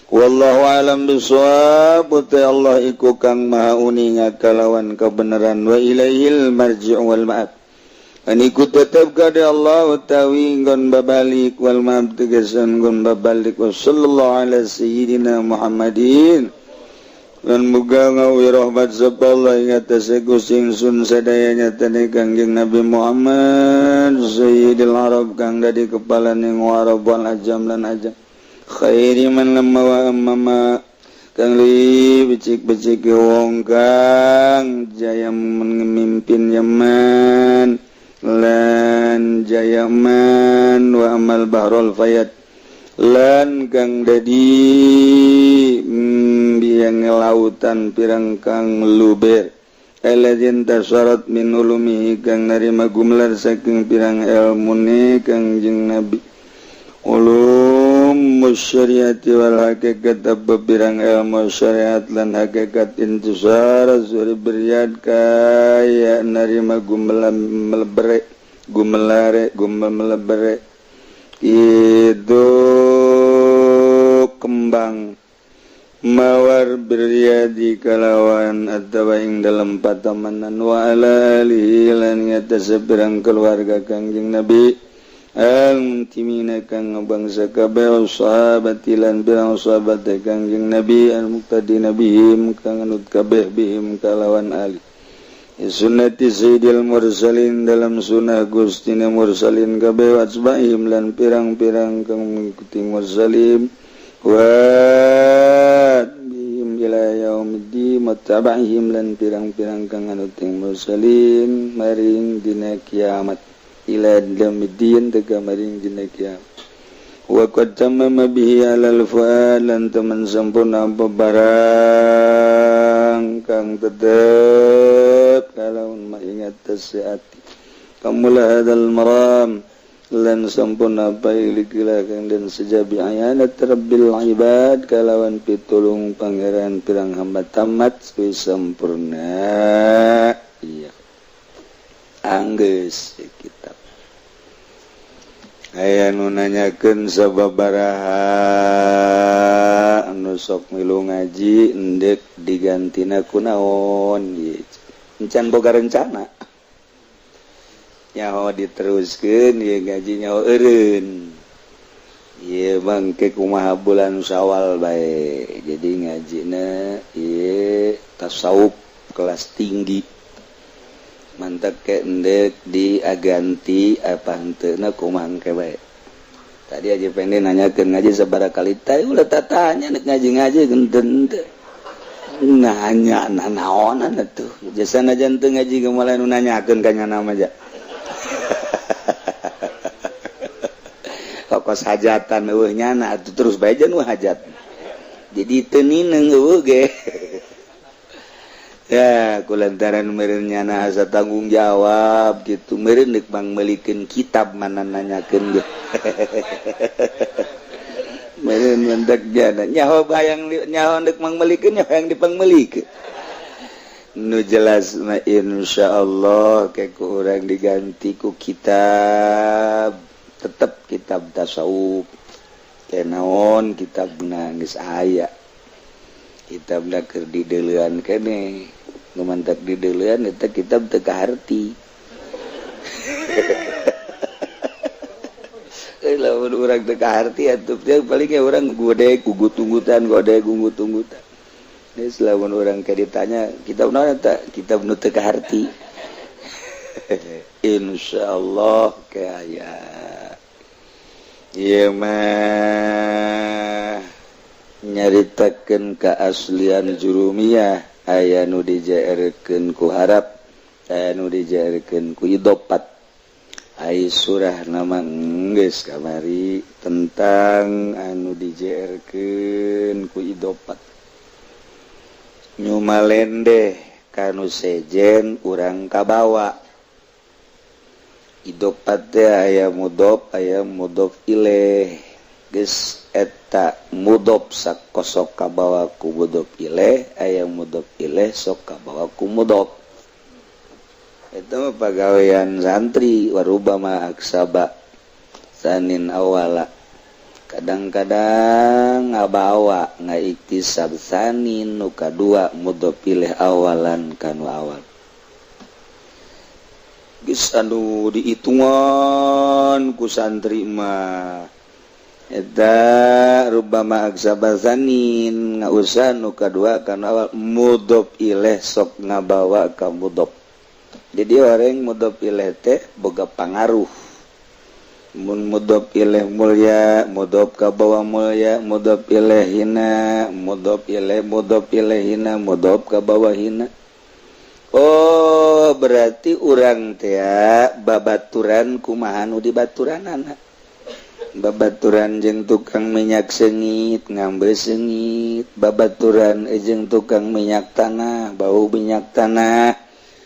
S4: Wallahu alam bisawab Allah iku kang maha uninga kalawan kebenaran wa ilaihil marji'u wal ma'ab. An iku tetep kada Allah utawi nggon babalik wal ma'ab tegesan nggon babalik wa sallallahu ala sayyidina Muhammadin. Lan muga ngawi rahmat sapa Allah ing atase Gusti ingsun sadaya nyatane Kangjeng Nabi Muhammad Sayyidil Arab kang dadi kepalaning Arab wal Ajam lan Ajam khairi man lamma wa amma kang li becik-becik wong kang jaya memimpin Yaman lan jaya man wa amal bahrul fayad lan kang dadi biang lautan pirang kang luber alladzin tasarat min ulumihi kang narima gumlar saking pirang ilmune Kangjeng Nabi ulum syariati wal hakikat pirang ilmu syariat lan hakikat intisar zuri beriat kaya narima gumlar melebere gumelare gumel melebere itu kembang mawar beriadi kalawan atawa ing dalam patamanan wa ala alihi lan ngatas pirang keluarga Kangjeng Nabi al-muntimina kang bangsa kabeh sahabati lan pirang sahabat Kangjeng Nabi al-muqtadina bihim kang anut kabeh bihim kalawan ali sunnati sayyidil mursalin dalam sunnah gustina mursalin kabeh watsbaihim lan pirang-pirang kang mengikuti mursalin wa bihim ila yaumiddin wattaba'ihim lan pirang-pirang kang anut mursalin maring dina kiamat ila yaumiddin tega maring dina kiamat wa qad tamama bihi alal fuad lan temen sempurna apa barang kang tetep kalawan maingat tasiati kamula hadal maram lan sampurna apa ilikila kang den sejabi ayanat rabbil ibad kalawan pitulung pangeran pirang hamba tamat wis sempurna. Iya anggeus kitab aya nu nanyakeun sababaraha anu sok milu ngaji endek digantina ku naon encan boga rencana nyaho diteruskeun ieu ngaji nyaho eureun ieu bangke kumaha bulan Syawal bae jadi ngajina ieu tasawuf kelas tinggi mantak ke endek diaganti apa henteu na kumaha engke bae. Tadi aja pengen nanyakeun ngaji sabaraha kali teh ulah tatanya nek ngaji-ngaji genten teu nanya nanaonan atuh jasa najan teu ngaji ge moal nu nanyakeun ka nyana mah ja. Kokos hajatan eueuh nyana atuh terus bae nu hajat jadi teu nineung eueuh ge. Ya, kulantaran meureun nyana asa tanggung jawab gitu, meureun deuk mangmeulikeun kitab mana nanyakeun ge. Meureun mentek jana nyaho bayang nyaho deuk mangmeulikeun, nyaho yang dipangmeulikeun. Nu jelas mah insyaallah ke ku urang diganti ku kitab, tetep kitab tasawuf. Ke naon kitabna geus aya. Kitabna keur dideuleuan keneh. Nu mantak dideuleuan eta kitab teu kaharti. Lamun urang teu kaharti atuh paling ge urang gode gugut-tunggutan, gode gugut-tunggutan. Geus lamun urang ke ditanya kitab naon eta, kitab nu teu kaharti. Insyaallah ke aya. Ieu mah nyaritakeun keaslian Jurumiyah, aya nu dijaerkeun ku harap, aya nu dijaerkeun ku idopat. Ai surah nama geus kamari tentang anu dijaerkeun ku idopat. Nyumalendeh kanu sejen urang kabawa. Idopat teh aya mudhof, aya mudhof ilaih. Geus eta mudhof sakosok kabawa ku mudhof ilaih, aya mudhof ilaih sok kabawa ku mudhof. Eta mah pagawean santri warubama aksaba sanin awala. Kadang-kadang ngabawa ngaiktisab sanin nu kadua mudhof ilaih awalan kanu awal. Geus anu dihitungan ku santri mah eta rubama aksaba sanin ngausaha nu kadua kana awal mudhof ilaih sok ngabawa ka mudhof. Jadi orang mudhof ilaih teh boga pangaruh. Mun mudhof ilaih mulya, mudhof ka bawa mulya, mudhof ilaih hina, mudhof ilaih, mudhof ilaih hina, mudhof ka bawa hina. Oh, berarti urang teh babaturan kumaha nu dibaturanana. Babaturan jeung tukang minyak seungit, ngambil seungit, babaturan jeung tukang minyak tanah, bau minyak tanah.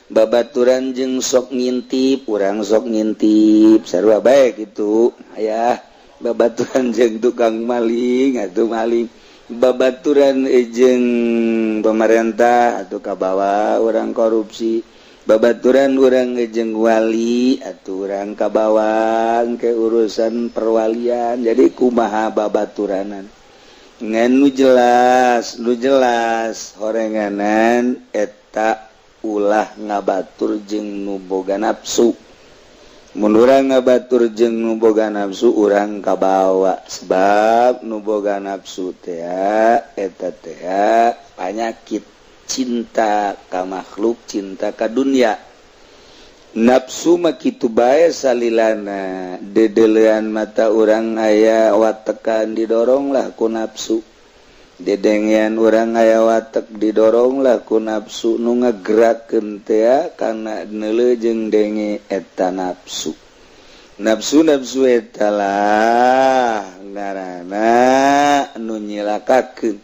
S4: Babaturan jeung sok ngintip, urang sok ngintip, sarua bae kitu. Aya babaturan jeung tukang maling atuh maling. Babaturan jeung pemerintah atau kabawa urang korupsi. Babaturan urang jeung wali atau urang kabawang ke urusan perwalian. Jadi kumaha babaturanan ngan nu jelas, nu jelas horenganan eta ulah ngabatur jeung nu boga nafsu. Mun urang ngabatur jeung nu boga nafsu urang kabawa, sebab nu boga nafsu teh eta teh panyakit cinta ka makhluk, cinta ka dunia. Nafsu mah kitu bae salilana, dedelean mata urang aya watekan didoronglah ku nafsu. Dedengean urang aya watek didoronglah ku nafsu, nu ngagerakeun teh kana neuleu jeung denge eta nafsu. Nafsu-nafsu eta lah ngaranna nu nyilakakeun.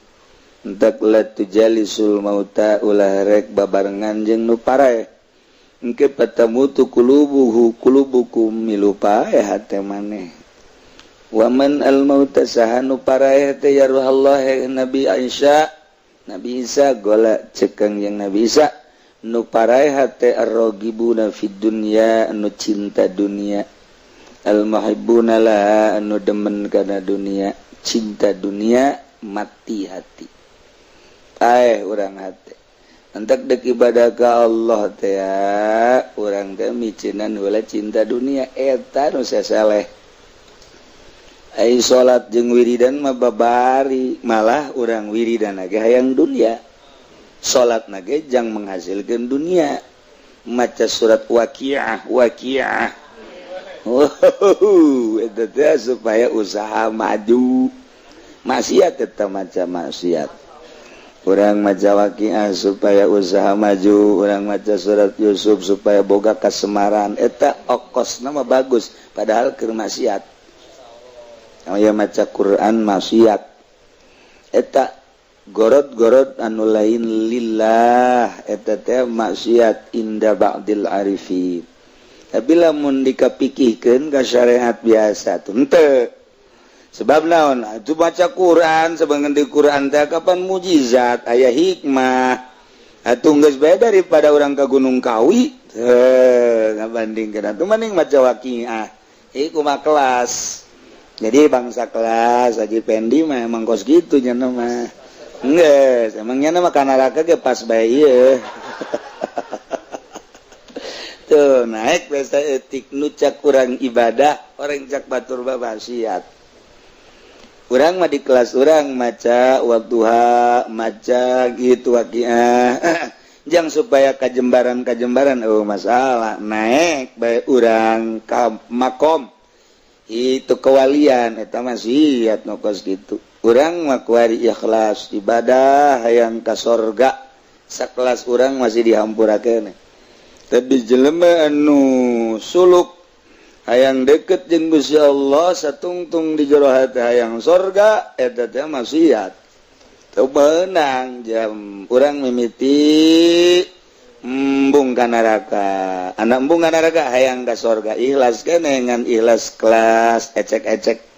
S4: Entek la tujalisul mauta, ulah rek babarengan jeung nu paraeh. Engke patamutu qulubuhu qulubukum milu paeh hate maneh. Waman al mauta saha nu paraeh teh ya ruhallah Nabi Isa, Nabi Isa gola cekeng jeung Nabi Isa nu paraeh teh arrogibuna fid dunya, nu cinta dunia, al muhibbuna laha anu demen kana dunia, cinta dunia mati hati paeh urang hate. Entek dek ibadah ka Allah teh urang teh miceunan heula cinta dunia eta nu sasaleh. Ai salat jeung wiridan mah babari, malah urang wiridan ge hayang dunia, salat ge jang menghasilkeun dunia. Maca surat Waqiah, Waqiah eta teh supaya usaha maju. Maksiat tetap maca maksiat. Urang maca Waqiah supaya usaha maju, urang maca surat Yusuf supaya boga kasemaran. Eta okosna mah bagus, padahal keur maksiat. Aya maca Quran maksiat. Eta Gorot-gorot anu lain lillah eta teh maksiat inda ba'dil arifin. Tapi lamun dikapikihkeun ka syariat biasa tuh henteu. Sebab naon? Itu baca Quran, sebenarnya di Quran teh kapan mujizat, aya hikmah. Atuh geus bae daripada urang ka Gunung Kawi, heuh, ngabandingkeun atuh mending maca Waqiah. Ieu kumaha kelas. Jadi bangsa kelas Haji Pendi mah emang kos gitu nya mah. Geus, emangnya mah ka neraka ge pas bae ieu. Tuh naik biasa etik nu cak kurang ibadah, orang cak batur maksiat. Urang mah di kelas urang maca Wadduha, maca gitu Waqiah. Jang supaya kajembaran-kajembaran, oh masalah naik bae urang ka makom itu kewalian eta maksiat nu kos gitu. Urang mah kuari ikhlas ibadah hayang ka sorga, sakelas urang masih dihampurakeun. Tapi jelema anu suluk hayang deket jeung Gusti Allah, satungtung di jero hati hayang sorga, eta teh maksiat. Teu meunang jam urang mimiti embung ka neraka. Anak embung ka neraka hayang ka sorga, ikhlas keneh ngan ikhlas kelas ecek-ecek.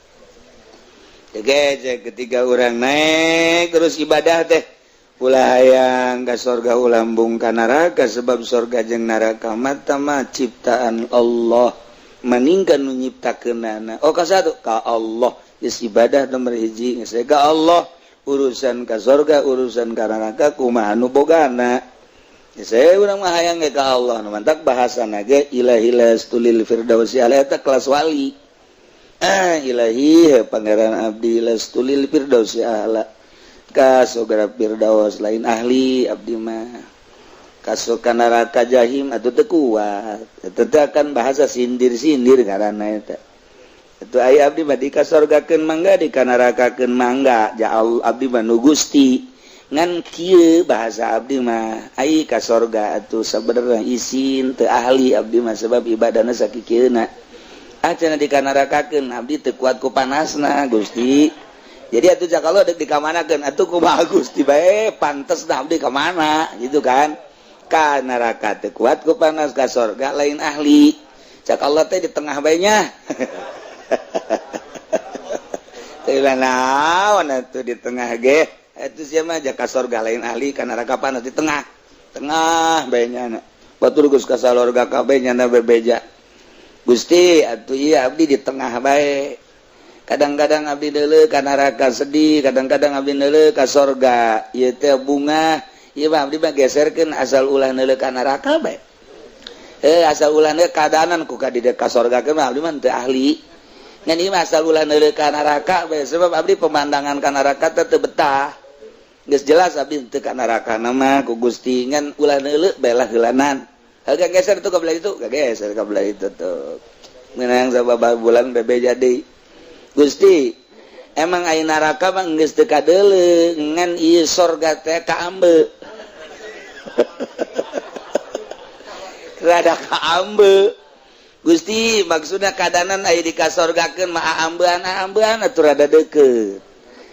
S4: Ecek ketika urang naik terus ibadah teh ulah hayang ka sorga, ulah embung ka neraka, sebab sorga jeung neraka mata mah ciptaan Allah, meningkan nu nyiptakeunana. Oh, ka satu ka Allah. Geus ibadah nomor hiji geus ka Allah, urusan ka sorga, urusan ka neraka kumaha nu bogana. Saya urang mah hayang ge ka Allah. Nu mantak bahasana ge ilahi lastu lil firdausi ala, eta kelas wali. Ah, ilahi, pangeran abdi, lastu lil firdausi ahla, ka sorga firdaus lain ahli abdi mah, kasuk ka neraka jahim atuh teu kuat. Eta teh kan bahasa sindir-sindir karana eta. Itu aya abdi mah dikasorgakeun mangga, dikanarakakeun mangga, ja Allah, abdi mah nu Gusti. Ngan kieu bahasa abdi mah, ai ka sorga atuh sabenerna isin, teu ahli abdi mah sebab ibadahna sakikieuna. Ah, cenah dikanarakakeun abdi teu kuat ku panasna, Gusti. Jadi atuh cak Allah dek dikamanakeun atuh, kumaha Gusti bae pantes dah abdi ka mana gitu kan. Ka neraka teu kuat ku panas, ka sorga lain ahli. Cak Allah teh di tengah bae nya. Teu naon atuh di tengah ge. Itu siapa aja ka sorga lain ahli, ka neraka panas, di tengah. Tengah bae nya. Batur geus ka sorga kabeh nya bebeja. Gusti atuh ieu abdi di tengah bae. Kadang-kadang abdi deuleu ka neraka sedih, kadang-kadang abdi deuleu ka sorga ieu teh bunga. Ieu mah abdi mah geserkeun asal ulah neuleu ka neraka bae. Eh, asal ulah neuleu kaadanan ku ka di ka sorga mah abdi mah teu ahli. Ngan ieu mah asal ulah neuleu ka neraka bae, sebab abdi pemandangan ka neraka teh teu betah. Geus jelas abdi teu ka neraka mah ku Gusti, ngan ulah neuleu bae lah heulanan. Harga geser tuh ke belah itu, gak geser ke belah itu tuh. Menang sababaraha bulan bebeja deui. Gusti, emang aya neraka mah geus teu kadeuleu, ngan ieu sorga teh kaambe. Rada kaambe. Gusti, maksudna kadanan aya di kasorgakeun mah aambean aambean atuh rada deukeut.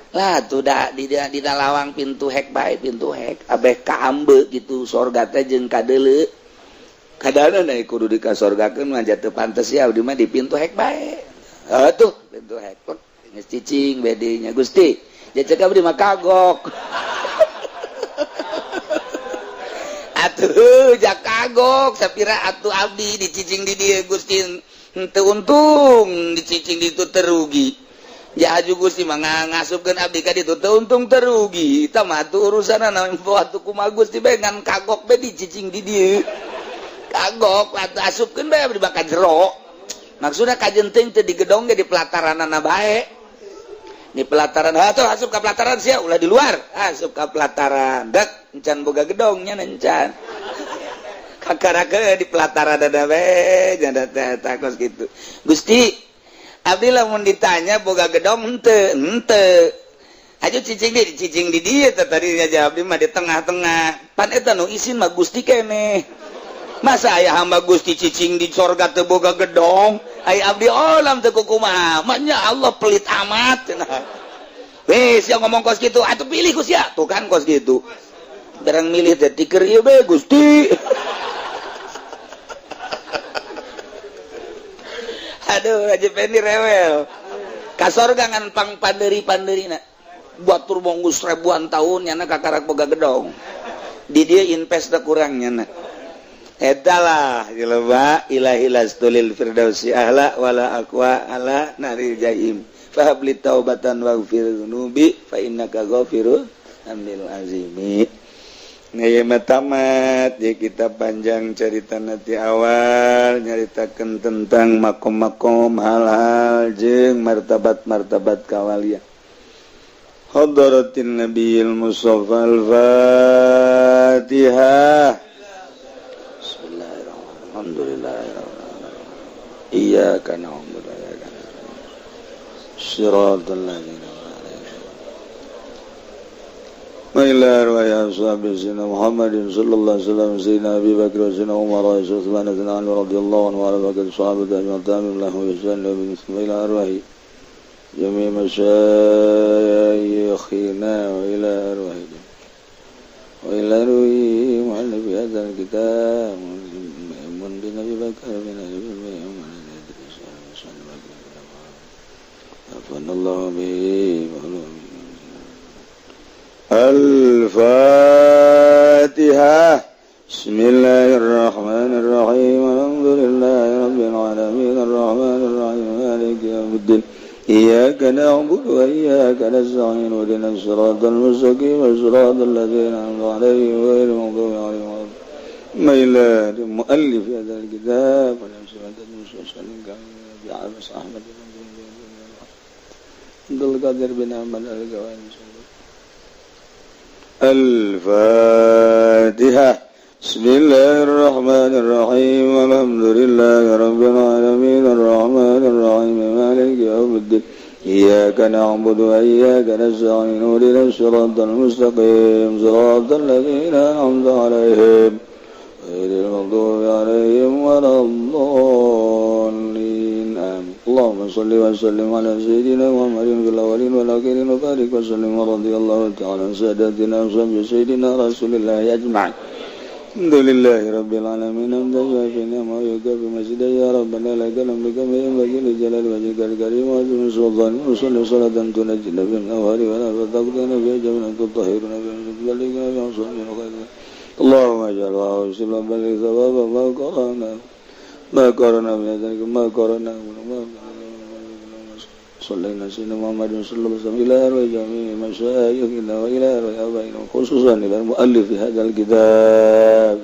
S4: Lah tuh da di dina lawang pintu hek bae, pintu hek abeh kaambe gitu sorga teh jeung kadeuleu. Kadanan aya kudu dikasorgakeun mah teu pantes ya abdi mah di pintu hek bae. Atuh pintu hek geus cicing bedenya Gusti. Ja cek abdi mah kagok. Atuh ja kagok sapira atuh abdi dicicing di dieu Gusti henteu untung, dicicing di ditu terugi. Ja aju Gusti mah ngasupkeun abdi ka ditu teu untung terugi. Eta mah atuh urusanna atuh kumaha Gusti bae ngan kagok bae dicicing di dieu. Kagok atuh asupkeun bae abdi bakal jero. Maksudna kajenting teu di gedong ge di pelataranana bae. Di pelataran atuh asup ka pelataran sia ulah di luar. Asup ka pelataran. Dek encan boga gedongnya encan. Kakarake di pelataran ada bae nya teh kos kitu. Gusti, abdi lamun ditanya boga gedong henteu, henteu. Aju cicing di cicing di dieu teh tadi nya abdi mah di tengah-tengah. Pan eta nu isin mah Gusti keneh. Masa aya hamba Gusti cicing di sorga teu boga gedong, aya abdi olam teu kumaha. Manya Allah pelit amat cenah. Weh, sia ngomong kos gitu, atuh pilih ku sia. Tuh kan kos gitu. Barang milih teh tiker ieu bae Gusti. Aduh, Haji Pendi rewel. Kasorga ngan pang panderi-panderina. Batur bonggus ribuan tahun nyana kakarak boga gedong. Di dia invest da kurang nyana. Eta lah jelema ilahi lastulil firdausi ahla wala aqwa ala naril jahim. Fahabli taubatan waghfir dzunubi fa innaka ghafirul amil azimi. Nah, tamat ya kita panjang cerita nanti awal nyaritakan tentang makom-makom hal-hal jeung martabat-martabat kawalian. Hadratin Nabiyil Mustafa Al-Fatihah. Bismillahirrahmanirrahim. Alhamdulillahirabbil alamin. Iyyaka na'budu wa iyyaka nasta'in. Shiratal ladzina wa ila arwahi ashabi sayyidina Muhammadin sallallahu alaihi wasallam sayyidina Abi Bakr wa sayyidina Umar wa Utsman wa Ali radhiyallahu anhu wa ala baqi sahabati ajma'in lahu wa sallam ila arwahi jami' masyayikhina wa ila arwahi wa ila arwahi mu'allif hadzal kitab mun bin Abi Bakr bin Abi Allahu bihi wa Al-Fatihah. Bismillahirrahmanirrahim. Alhamdulillahi rabbil alamin arrahmanir rahim maliki yaumiddin. Iyyaka na'budu wa iyyaka nasta'in ihdinas siratal mustaqim siratal ladzina an'amta 'alaihim ghairil maghdubi 'alaihim waladdallin. Mu'allif hadzal kitab wa Ahmad Abdul Qadir bin Ahmad Al-Gawani. Al-Fatihah. Bismillahirrahmanirrahim. Alhamdulillahi rabbil alamin arrahmanir rahim maliki yaumiddin. Iyyaka na'budu wa iyyaka nasta'in ihdinas siratal mustaqim siratal ladzina an'amta 'alaihim ghairil maghdubi 'alaihim waladdallin. Amin. Allahumma shalli wa sallim ala sayyidina Muhammadin fil awwalin wal akhirin wa barik wa sallim wa radhiyallahu ta'ala an sadatina wa sayyidina Rasulillah ajma'in. Alhamdulillahi rabbil alamin hamdan yuwaffi ma yukafi masjida ya rabbana lakal hamdu kama yanbaghi li jalali wajhikal karim wa azimi sultanik wa salli salatan tunajjina min ahwali wa la taqdina bi jami'in tutahhiruna bi tuballighuna bi usmin khair. Allahumma ij'al wa usil balligh thawaba ma qara'na ma qara'na min dhalika ma qara'na ma صلينا سيدنا محمد صلى الله عليه وسلم إلى أرواح جميع مشايخنا وإلى أرواح آبائنا خصوصا إلى المؤلف هذا الكتاب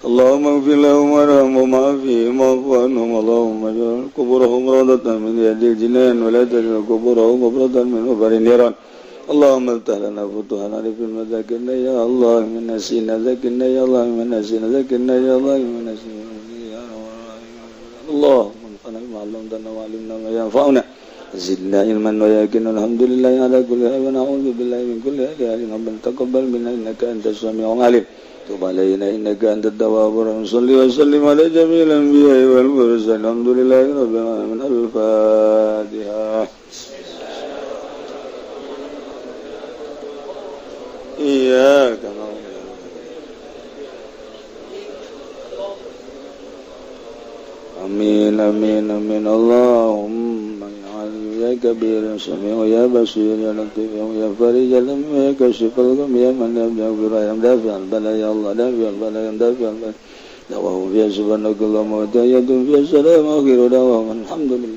S4: اللهم اغفر لهم وارحمهم وعافهم واعف عنهم اللهم اجعل قبورهم روضة من رياض الجنان ولا تجعل قبورهم غبرة من غبر النيران اللهم افتح لنا فتوحا نعرف ما ذكرنا يا الله من نسينا ذكرنا يا الله من نسينا ذكرنا يا الله من نسينا اللهم انفعنا بما علمتنا وعلمنا ما ينفعنا زدنا علما ويقينا الحمد لله على كل حال ونعوذ بالله من كل حال ربنا تقبل منا انك انت السميع العليم تب علينا انك انت التواب الرحيم صل وسلم على جميع الانبياء والمرسلين الحمد لله رب العالمين. الفاتحه. إياك نعبد. Amin amin amin. Allahumma ya alim ya kabir ya sami ya basir ya latif ya farij ya kashif al-gham ya man yaghfir ya dafi al-bala ya Allah dafi al-bala ya dafi al-bala. Dawahu fi subhanakallahumma wa tahiyyatun fi salam akhiru dawahum alhamdulillah.